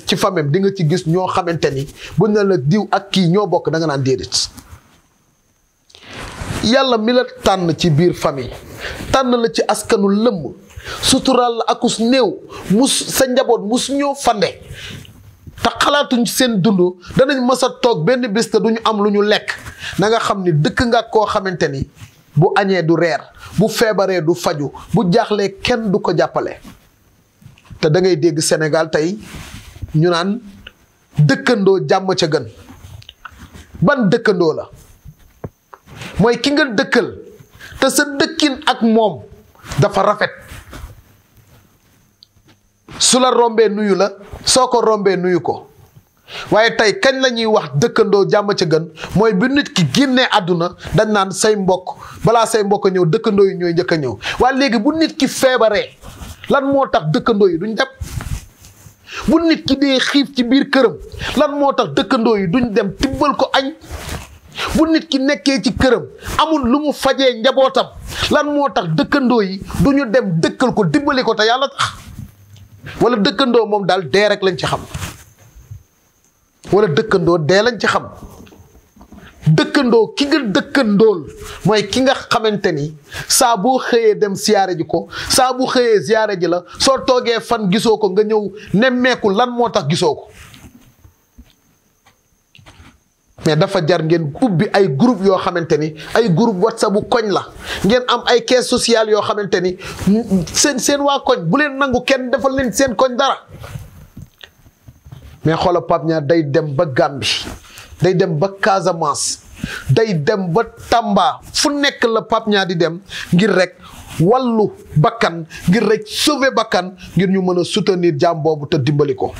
ci famille di nga ci gis ñoo xamante ni buñ ne la diw ak kii ñoo bokk da nga naan déedéet. yàlla mi la tànn ci biir famille tànn la ci askanu lëmm suturaal la akus néew sa njaboot mus ñoo fande te xalaatuñ seen dund danañ mës a toog benn bis te duñu am lu ñu lekk na nga xam ni dëkk nga koo xamante ni bu añee du reer bu feebaree du faju bu jaaxlee kenn du ko jàppale. te da ngay dégg Sénégal tey ñu naan dëkkandoo jàmm ca gën ban dëkkandoo la mooy ki nga dëkkal te sa dëkkin ak moom dafa rafet su la rombee nuyu la soo ko rombee nuyu ko waaye tey kañ la ñuy wax dëkkandoo jàmm ca gën mooy bi nit ki génnee àdduna dañ naan say mbokk balaa say mbokk a ñëw dëkkandoo yi ñooy njëkk a ñëw waaye léegi bu nit ki feebaree lan moo tax dëkkandoo yi duñ dem bu nit ki dee xiif ci biir këram lan moo tax dëkkandoo yi duñ dem tibbal ko añ bu nit ki nekkee ci këram amul lu mu fajee njabootam lan moo tax dëkkandoo yi duñu dem dëkkal ko dimbali ko te yàlla tax wala dëkkandoo moom daal dee rek lañ ci xam wala dëkkandoo dee lañ ci xam dëkkandoo ki nga dëkkandool mooy ki nga xamante ni saa boo xëyee dem siyaare ji ko saa bu xëyee siyaare ji la soo toogee fan gisoo ko nga ñëw nemmeeku lan moo tax gisoo ko mais dafa jar ngeen ubbi ay groupe yoo xamante ni ay groupe WhatsApp bu koñ la ngeen am ay caisse sociale yoo xamante ni seen waa koñ bu leen nangu kenn defal leen seen koñ dara mais xoola Pape Niang day dem ba Gambie day dem ba Casamance day dem ba Tamba fu nekk la Pape Niang di dem ngir rek wàllu bakkan ngir rek sauver bakkan ngir ñu mën a soutenir jaam boobu te dimbali ko.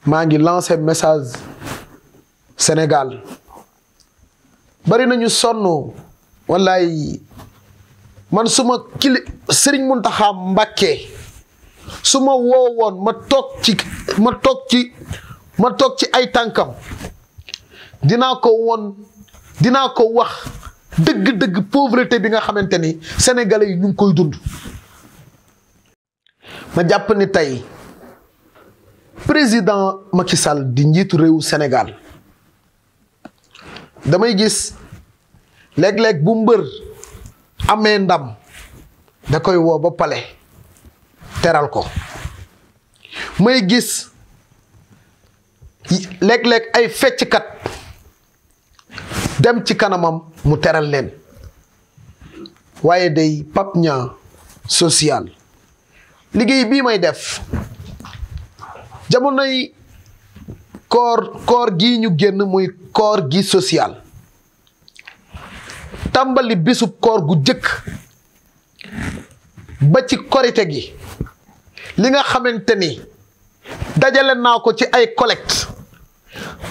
maa ngi lancé message Sénégal bari nañu sonn wallaay man suma Serigne Mountakha Mbacké su ma woowoon ma toog ci ay tànkam dinaa ko wax dëgg-dëgg pauvreté bi nga xamante ni sénégalais yi ñu ngi koy dund. ma jàpp ni tey président Macky Sall di njiitu réewu Sénégal damay gis léeg-léeg bu mbër amee ndam da koy woo ba pale teral ko. may gis léeg-léeg ay fecckat dem ci kanamam mu teral leen waaye day Pape Niang social liggéey bii may def jamonoy koor gii ñu génn muy koor gi social tàmbali bisub koor gu jëkk ba ci korite gi li nga xamante ni dajale naa ko ci ay collecte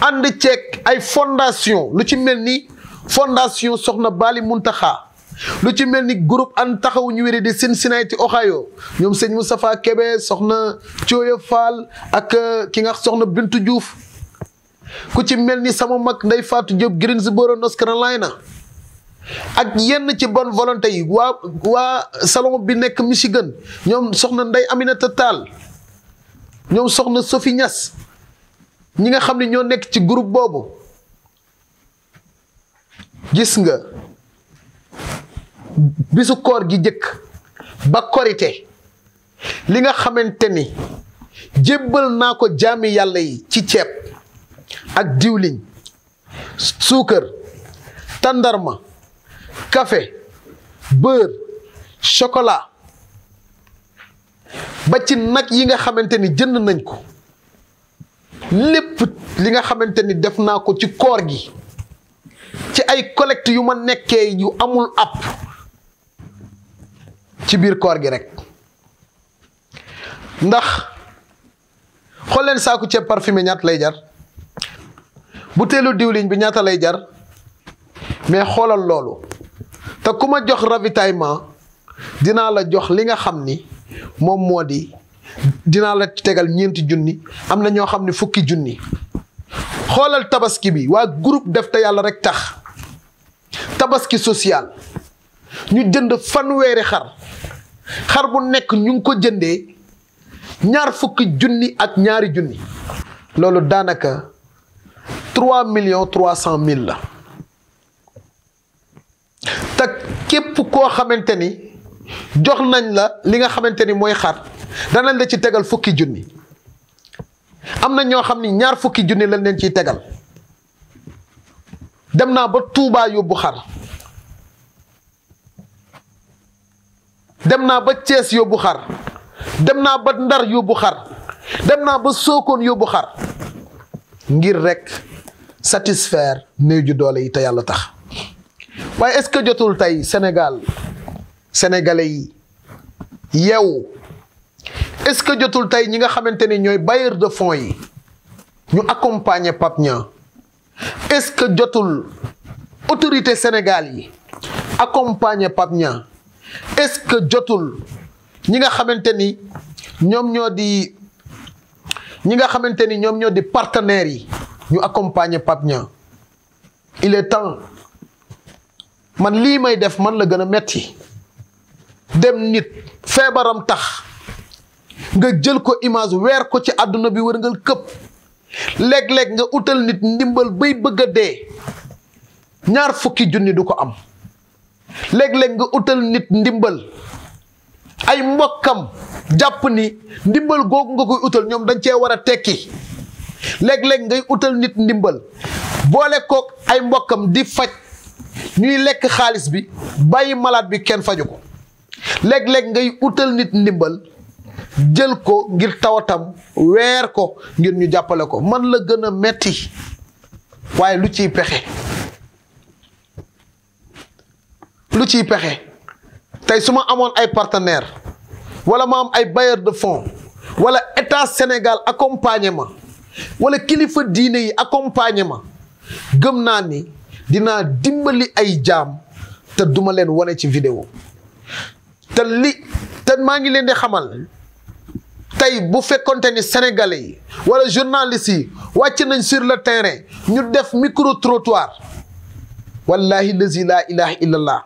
ànd ceeg ay fondation lu ci mel ni fondation Soxna Bali Muntaxa lu ci mel ni groupe an taxawu ñu wéri di Cincinnati Ohio ñoom sëñ Moustapha Kébé soxna Thioye Fall ak ki nga soxna Bintu Diouf ku ci mel ni sama mag Ndey Fatou Diop Greensboro North Carolina ak yenn ci bonne volonté yi waa salon bi nekk Michigan ñoom soxna Ndey Aminata Tall ñoom soxna Sophie Niass ñi nga xam ne ñoo nekk ci groupe boobu gis nga bisu koor gi jëkk ba korite li nga xamante ni jébbal naa ko jaami yàlla yi ci ceeb ak diwliñ suukar tàndarma café beurre chocolat ba ci nag yi nga xamante ni jënd nañ ko lépp li nga xamante ni def naa ko ci koor gi ci ay collecte yu ma nekkee yu amul app ci biir koor gi rek ndax xool leen saaku ceeb parfumé ñaata lay jar butéelu diwliñ bi ñaata lay jar mais xoolal loolu te ku ma jox ravitaillement dinaa la jox li nga xam ni moom moo di dinaa la tegal 4 junni am na ñoo xam ne 10 junni xoolal tabaski bi waa groupe def te yàlla rek tax tabaski social ñu jënd fanweeri xar bu nekk ñu ngi ko jëndee 20 junni ak 2 junni loolu daanaka 3,300,000 la te képp koo xamante ni jox nañ la li nga xamante ni mooy xar danañ la ci tegal 10 junni am na ñoo xam ni 20 junni lañ leen ciy tegal dem naa ba Touba yóbbu xar dem naa ba Thiès yóbbu xar dem naa ba Ndar yóbbu xar dem naa ba Sokone yóbbu xar ngir rek satisfaire néew ju doole yi te yàlla tax waaye est-ce que jotul tey sénégalais yi yeewu est-ce que jotul tey ñi nga xamante ni ñooy bailleur de fonds yi ñu accompagner Pape Niang est-ce que jotul autorité Sénégal yi accompagner Pape Niang est-ce que jotul ñi nga xamante ni ñoom ñoo di partenaires yi ñu accompagner Pape Niang il est temps man lii may def man la gën a metti dem nit feebaram tax nga jël ko image weer ko ci àdduna bi wërngal këpp léeg-léeg nga utal nit ndimbal bay bëgg a dee 20 junni du ko am léeg-léeg nga utal nit ndimbal ay mbokkam jàpp ni ndimbal googu nga koy utal ñoom dañ cee war a tekki léeg-léeg ngay utal nit ndimbal boole kook ay mbokkam di faj ñuy lekk xaalis bi bàyyi malade bi kenn faju ko léeg-léeg ngay utal nit ndimbal jël ko ngir tawatam weer ko ngir ñu jàppale ko man la gën a metti waaye lu ciy pexe tey su ma amoon ay partenaire wala ma am ay bailleur de fonds wala état Sénégal accompagner ma wala kilifa diine yi accompagner ma gëm naa ni dinaa dimbali ay jaam te duma leen wane ci vidéo te maa ngi leen di xamal tey bu fekkonte ni sénégalais yi wala journalistes yi wàcc nañ sur le terrain ñu def micro trottoir wallahi lazi la ilaha illallah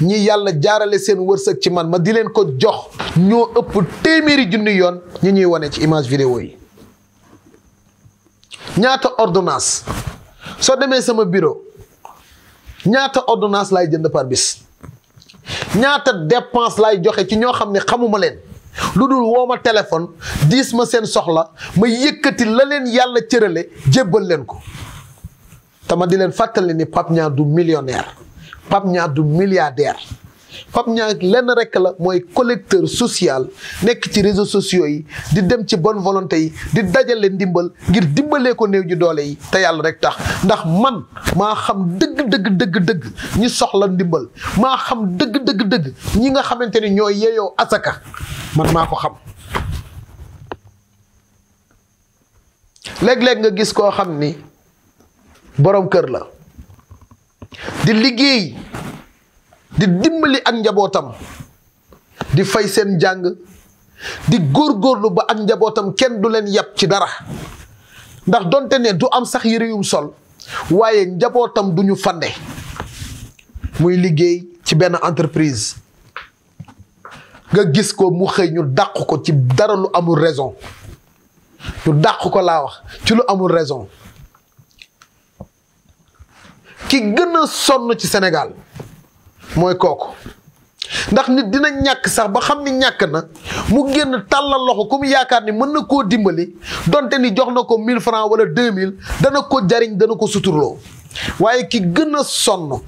ñi yàlla jaarale seen wërsëg ci man ma di leen ko jox ñoo ëpp téeméeri junni yoon ñi ñuy wane ci image vidéo yi. ñaata ordonnance soo demee sama bureau ñaata ordonnance laay jënd par bis ñaata dépense laay joxe ci ñoo xam ne xamuma leen lu dul woo ma téléphone diis ma seen soxla ma yëkkati la leen yàlla cërale jébbal leen ko. te ma di leen fàttali ni Pape Niang du millionnaire Pape Niang du milliardaire Pape Niang lenn rek la mooy collecteur social nekk ci réseaux sociaux yi di dem ci bonne volonté yi di dajale ndimbal ngir dimbalee ko néew ji doole yi te yàlla rek tax ndax man maa xam dëgg ñi soxla ndimbal maa xam dëgg ñi nga xamante ni ñooy yeeyoo asaka man maa ko xam. léeg-léeg nga gis koo xam ni boroom kër la di liggéey di dimbali ak njabootam di fay seen jàng di góorgóorlu ba ak njabootam kenn du leen yàpp ci dara ndax donte ne du am sax yére yum sol waaye njabootam du ñu fande muy liggéey ci benn entreprise nga gis ko mu xëy ñu dàq ko ci dara lu amul raison ñu dàq ko laa wax ci lu amul raison. ki gën a sonn ci Sénégal mooy kooku ndax nit dina ñàkk sax ba xam ni ñàkk na mu génn tàllal loxo ku mu yaakaar ni mën na koo dimbali donte ni jox na ko 1000 francs wala 2000 dana ko jariñ dana ko suturloo waaye ki gën a sonn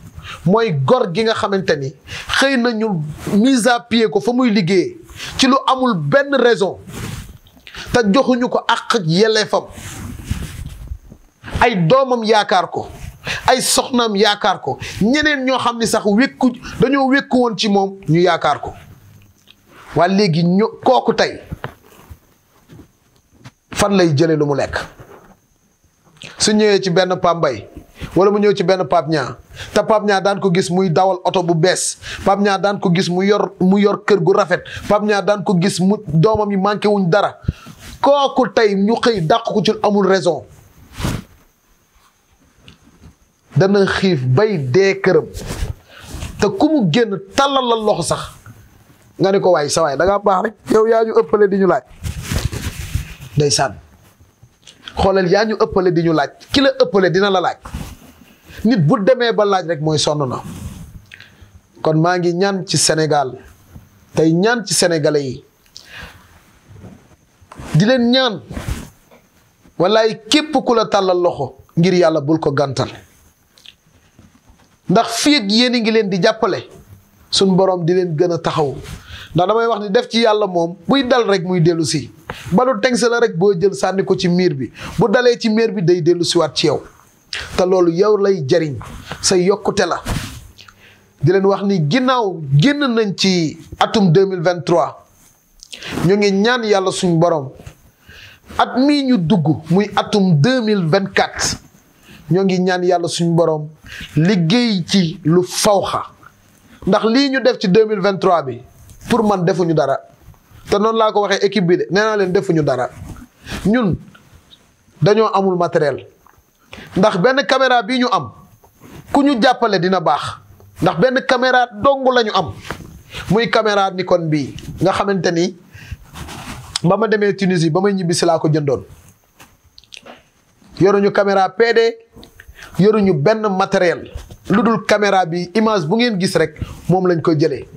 mooy gor gi nga xamante ni xëy na ñu mise à pied ko fa muy liggéeyee ci lu amul benn raison te joxuñu ko àq ak yelleefam ay doomam yaakaar ko ay soxnaam yaakaar ko ñeneen ñoo xam ni sax dañoo wékku woon ci moom ñu yaakaar ko waaye léegi kooku tey fan lay jële lu mu lekk su ñëwee ci benn Pape Mbaye wala mu ñëw ci benn Pape Niang te Pape Niang daan ko gis muy dawal oto bu bees Pape Niang daan ko gis mu yor kër gu rafet Pape Niang daan ko gis mu doomam yi manqué wuñ dara kooku tey ñu xëy dàq ko ci amul raison dana xiif bay dee këram te ku mu génn tàllal la loxo sax nga ne ko waay sa waay da ngaa baax rek yow yaa ñu ëppale di ñu laaj ndeysaan xoolal yaa ñu ëppale di ñu laaj ki la ëppale dina la laaj nit bu demee ba laaj rek mooy sonn na. kon maa ngi ñaan ci Sénégal tey ñaan ci sénégalais yi di leen ñaan wallaay képp ku la tàllal loxo ngir yàlla bul ko gàntal ndax fii ak yéen a ngi leen di jàppale suñ borom di leen gën a taxaw ndax damay wax ni def ci yàlla moom buy dal rek muy dellu si balu tengse la rek boo jël sànni ko ci miir bi bu dalee ci miir bi day dellu siwaat ci yow te loolu yow lay jariñ sa yokkute la. di leen wax ni ginnaaw génn nañ ci atum 2023 ñu ngi ñaan yàlla suñ borom at mii ñu dugg muy atum 2024 ñoo ngi ñaan yàlla suñ borom liggéey ci lu fawxa ndax lii ñu def ci 2023 bi pour man defuñu dara te noonu laa ko waxee équipe bi de nee naa leen defuñu dara ñun dañoo amul matériel ndax benn caméra bii ñu am ku ñu jàppale dina baax ndax benn caméra dong la ñu am muy caméra Nikon bii nga xamante ni ba ma demee Tunisie ba may ñibbi si laa ko jëndoon yoruñu caméra PD yoruñu benn matériel lu dul caméra bi image bu ngeen gis rek moom lañ koy jëlee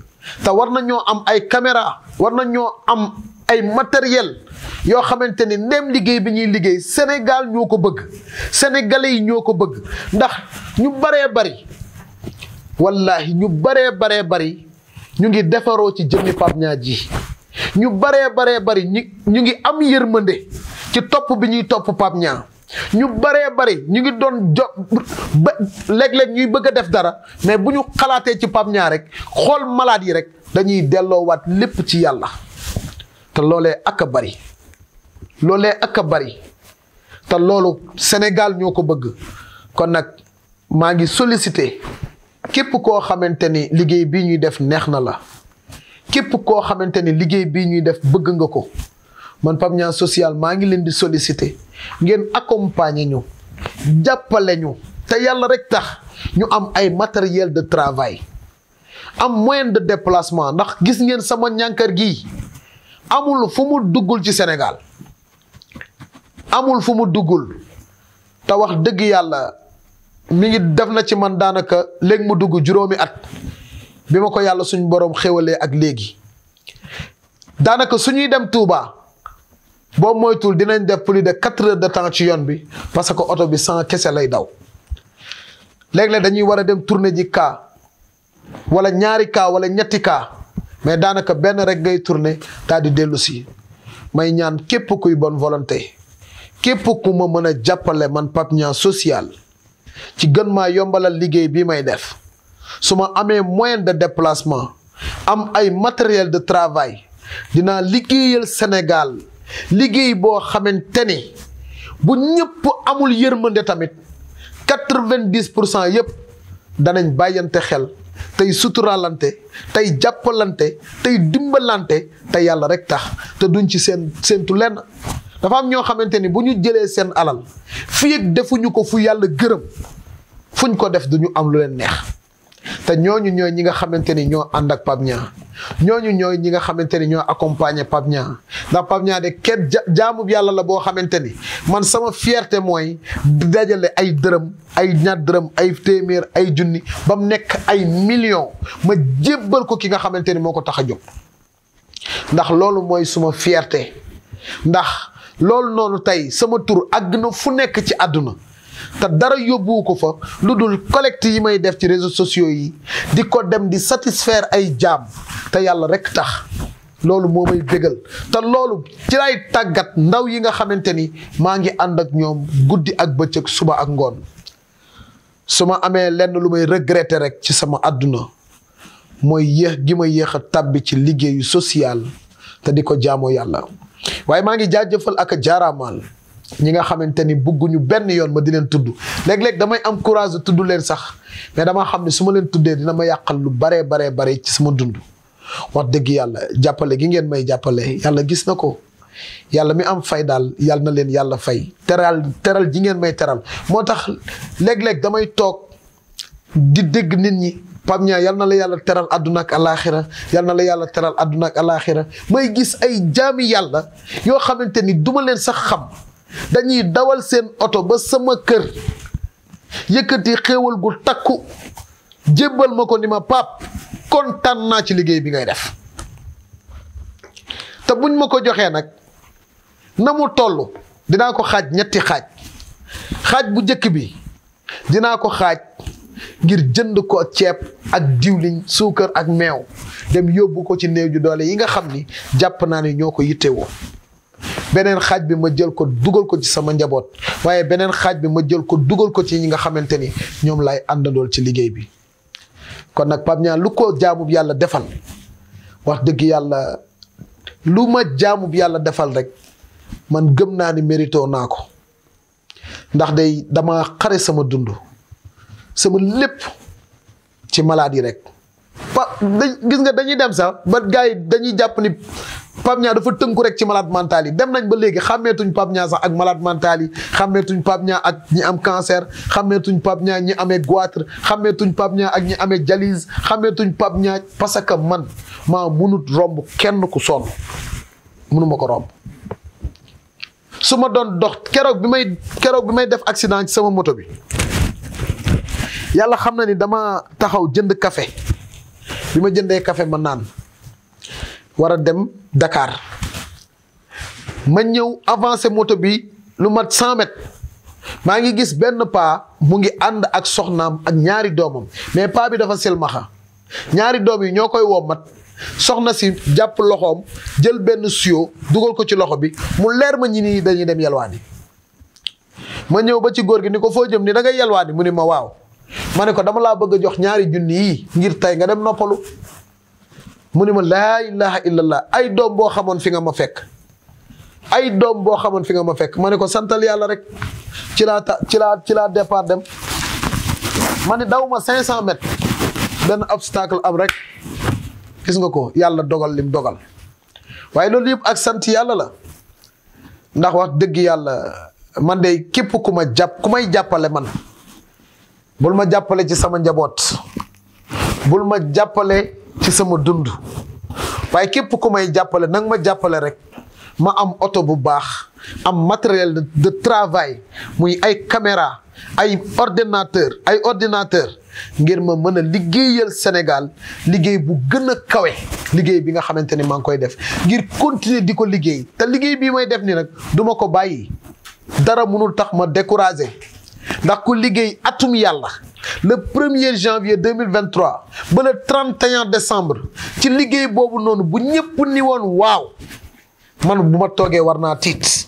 te war na ñoo am ay caméra war na ñoo am ay matériel yoo xamante ni ndem liggéey bi ñuy liggéey Sénégal ñoo ko bëgg sénégalais yi ñoo ko bëgg ndax ñu baree bari wallahi ñu baree bari ñu ngi defaroo ci jëmmi Pape Niang ji ñu baree bari ñu ngi am yërmande ci topp bi ñuy topp Pape Niang ñu baree bari ñu ngi doon ba léeg-léeg ñuy bëgg a def dara mais bu ñu xalaatee ci Pape Niang rek xool malade yi rek dañuy delloowaat lépp ci yàlla te loolee ak a bari te loolu Sénégal ñoo ko bëgg kon nag maa ngi sollicité képp koo xamante ni liggéey bii ñuy def neex na la képp koo xamante ni liggéey bii ñuy def bëgg nga ko man Pape Niang social maa ngi leen di solliciter ngeen accompagner ñu jàppale ñu te yàlla rek tax ñu am ay matériel de travail am moyen de déplacement ndax gis ngeen sama ñànkar gi amul fu mu duggul ci Sénégal amul fu mu duggul te wax dëgg yàlla mi ngi def na ci man daanaka léegi mu dugg juróomi at bi ma ko yàlla suñ borom xéwalee ak léegi daanaka suñuy dem Touba boo moytul dinañ def plus de 4 heures de temps ci yoon bi parce que oto bi 100 kese lay daw léeg-léeg dañuy war a dem tourner ji cas wala ñaari cas wala ñetti cas mais daanaka benn rek ngay tourner daal di dellu si may ñaan képp kuy bonne volonté képp ku ma mën a jàppale man Pape Niang social ci gën maa yombalal liggéey bi may def su ma amee moyen de déplacement am ay matériel de travail dinaa liggéeyal Sénégal liggéey boo xamante ni bu ñëpp amul yërmande tamit 90% yëpp danañ bàyyante xel tey suturaalante tey jàppalante tey dimbalante te yàlla rek tax te duñ ci seentu lenn dafa am ñoo xamante ni bu ñu jëlee seen alal fii ak defuñu ko fu yàlla gërëm fuñ ko def duñu am lu leen neex te ñooñu ñooy ñi nga xamante ni ñoo ànd ak Pape Niang ñooñu ñooy ñi nga xamante ni ñoo accompagner Pape Niang ndax Pape Niang de kenn jaamub yàlla la boo xamante ni man sama fierté mooy dajale ay dërëm ay ñaar dërëm ay téeméer ay junni ba mu nekk ay millions ma jébbal ko ki nga xamante ni moo ko tax a jóg ndax loolu mooy suma fierté ndax loolu noonu tey sama tur àgg na fu nekk ci àdduna te dara yóbbuwu ko fa lu dul collecte yi may def ci réseaux sociaux yi di ko dem di satisfaire ay jaam te yàlla rek tax loolu moo may bégal te loolu ci lay tàggat ndaw yi nga xamante ni maa ngi ànd ak ñoom guddi ak bëccëg suba ak ngoon su ma amee lenn lu may regretter rek ci sama àdduna mooy yéex gi ma yéex a tàbbi ci liggéeyu social te di ko jaamoo yàlla waaye maa ngi jaajëfal ak a jaaraamaal ñi nga xamante ni bëgguñu benn yoon ma di leen tudd léeg-léeg damay am courage de tudd leen sax mais dama xam ne su ma leen tuddee dina ma yàqal lu bare ci sama dund wax dëgg yàlla jàppale gi ngeen may jàppale yàlla gis na ko yàlla mi am fay daal yàlla na leen yàlla fay teral ji ngeen may teral moo tax léeg-léeg damay toog di dégg nit ñi Pape Niang yal na la yàlla teral àdduna ak alaaxira yal na la yàlla teral àdduna ak alaaxira may gis ay jaami yàlla yoo xamante ni duma leen sax xam dañuy dawal seen oto ba sama kër yëkkati xéewal gu takku jébbal ma ko ni ma Pape kontaan naa ci liggéey bi ngay def te buñ ma ko joxee nag na mu toll dinaa ko xaaj ñetti xaaj bu njëkk bi dinaa ko xaaj ngir jënd ko ceeb ak diwliñ suukar ak meew dem yóbbu ko ci néew ju doole yi nga xam ni jàpp naa ne ñoo ko yittewoo beneen xaaj bi ma jël ko dugal ko ci sama njaboot waaye beneen xaaj bi ma jël ko dugal ko ci ñi nga xamante ni ñoom lay àndandool ci liggéey bi kon nag Pape Niang lu ko jaamub yàlla defal wax dëgg yàlla lu ma jaamub yàlla defal rek man gëm naa ni mérito naa ko ndax day dama xare sama dund sama lépp ci maladie rek gis nga dañuy dem sax ba gars yi dañuy jàpp ni Pape Niang dafa tënku rek ci malade mental yi dem nañ ba léegi xàmmeetuñ Pape Niang sax ak malade mental yi xàmmeetuñ Pape Niang ak ñi am cancer xàmmeetuñ Pape Niang ñi amee goitre xàmmeetuñ Pape Niang ak ñi amee dialyse xàmmeetuñ Pape Niang parce que man maa munut romb kenn ku sonn munuma ko romb su ma doon dox keroog bi may def accident ci sama moto bi yàlla xam na ni dama taxaw jënd café bi ma jëndee café ma naan war a dem Dakar ma ñëw avancé moto bi lu mat 100 mètres maa ngi gis benn paa mu ngi ànd ak soxnaam ak ñaari doomam mais paa bi dafa silmaxa ñaari doom yi ñoo koy wommat soxna si jàpp loxoom jël benn siyo dugal ko ci loxo bi mu leer ma ñi nii dañuy dem yalwaani ma ñëw ba ci góor gi ni ko foo jëm ni da ngay yalwaani mu ni ma waaw ma ne ko dama laa bëgg a jox ñaari junni yi ngir tey nga dem noppalu mu ni ma laa ilaha illallah ay doom boo xamoon fi nga ma fekk ay doom boo xamoon fi nga ma fekk ma ne ko santal yàlla rek ci laa départ dem ma ne daw ma 500 mètres benn obstacle am rek gis nga ko yàlla dogal lim dogal waaye loolu yëpp ak sant yàlla la ndax wax dëgg yàlla man de képp ku may jàppale man bul ma jàppale ci sama njaboot bul ma jàppale ci sama dund waaye képp ku may jàppale nang ma jàppale rek ma am oto bu baax am matériel de travail muy ay caméra ay ordinateur ngir ma mën a liggéeyal Sénégal liggéey bu gën a kawe liggéey bi nga xamante ni maa ngi koy def ngir continuer di ko liggéey te liggéey bii may def ni nag duma ko bàyyi dara mënul tax ma découragé ndax ku liggéey atum yàlla le 1er janvier 2023 ba le 31 décembre ci liggéey boobu noonu bu ñëpp ni woon waaw man bu ma toogee war naa tiit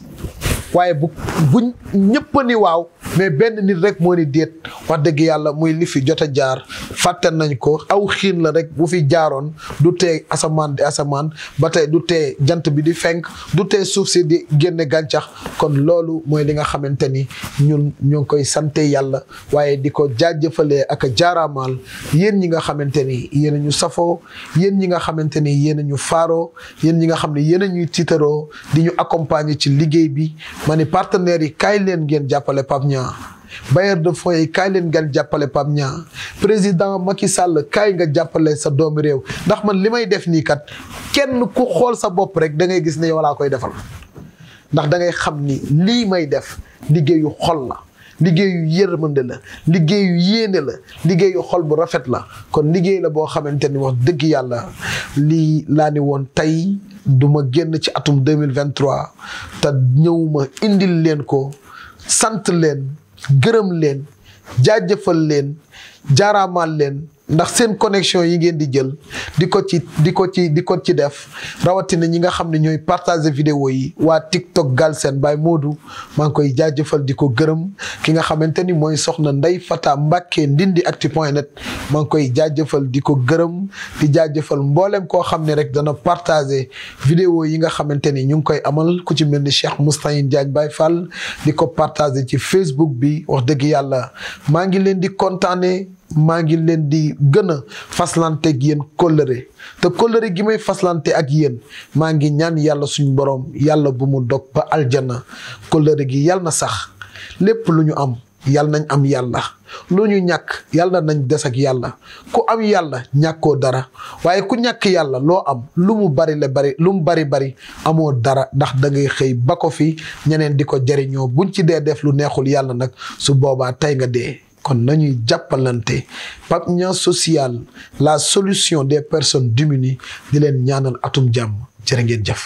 waaye bu ñëpp ni waaw mais benn nit rek moo ni déet wax dëgg yàlla muy li fi jot a jaar fàtte nañ ko aw xiin la rek bu fi jaaroon du tee asamaan di asamaan ba tey du tee jant bi di fenk du tee suuf si di génne gàncax kon loolu mooy li nga xamante ni ñun ñoo ngi koy sante yàlla waaye di ko jaajëfalee ak a jaaraamaal yéen ñi nga xamante ni yéen a ñu safoo yéen ñi nga xamante ni yéen a ñu faaroo yéen ñi nga xam ne yéen a ñuy tiitaroo di ñu accompagner ci liggéey bi ma ni partenaires yi kaay leen ngeen jàppale Pape Niang bailleur de fonds yi kaay leen ngeen jàppale Pape Niang président Macky Sall kaay nga jàppale sa doomi réew ndax man li may def nii kat kenn ku xool sa bopp rek da ngay gis ne yow laa koy defal ndax da ngay xam ni lii may def liggéeyu xol la liggéeyu yërmande la liggéeyu yéene la liggéeyu xol bu rafet la kon liggéey la boo xamante ni wax dëgg yàlla lii laa ni woon tey du ma génn ci atum 2023 te ñëwuma indil leen ko sant leen gërëm leen jaajëfal leen jaaraamal leen ndax seen connexion yi ngeen di jël di ko ci def rawatina ñi nga xam ne ñooy partager vidéo yi waa TikTok Galsen Baye Modou maa ngi koy jaajëfal di ko gërëm ki nga xamante ni mooy soxna Ndey Fata Mbàkke ndindiactu.net maa ngi koy jaajëfal di ko gërëm di jaajëfal mboolem koo xam ne rek dana partager vidéo yi nga xamante ni ñu ngi koy amal ku ci mel ni Cheikh Moustahine Diagne Baye Fall di ko partager ci Facebook bi wax dëgg yàlla maa ngi leen di kontaane maa ngi leen di gën a faslante ak yéen kóllëre te kóllëre gi may faslante ak yéen maa ngi ñaan yàlla suñu borom yàlla bu mu dog ba aljana kóllëre gi yàlla na sax lépp lu ñu am yàlla nañ am yàlla lu ñu ñàkk yàlla nañ des ak yàlla ku am yàlla ñàkkoo dara waaye ku ñàkk yàlla loo am lu mu bari amoo dara ndax da ngay xëy ba ko fi ñeneen di ko jariñoo buñ ci dee def lu neexul yàlla nag su boobaa tey nga dee kon nañuy jàppalante Pape Niang social la solution des personnes démunies di leen ñaanal atum jàmm jërë ngeen jëf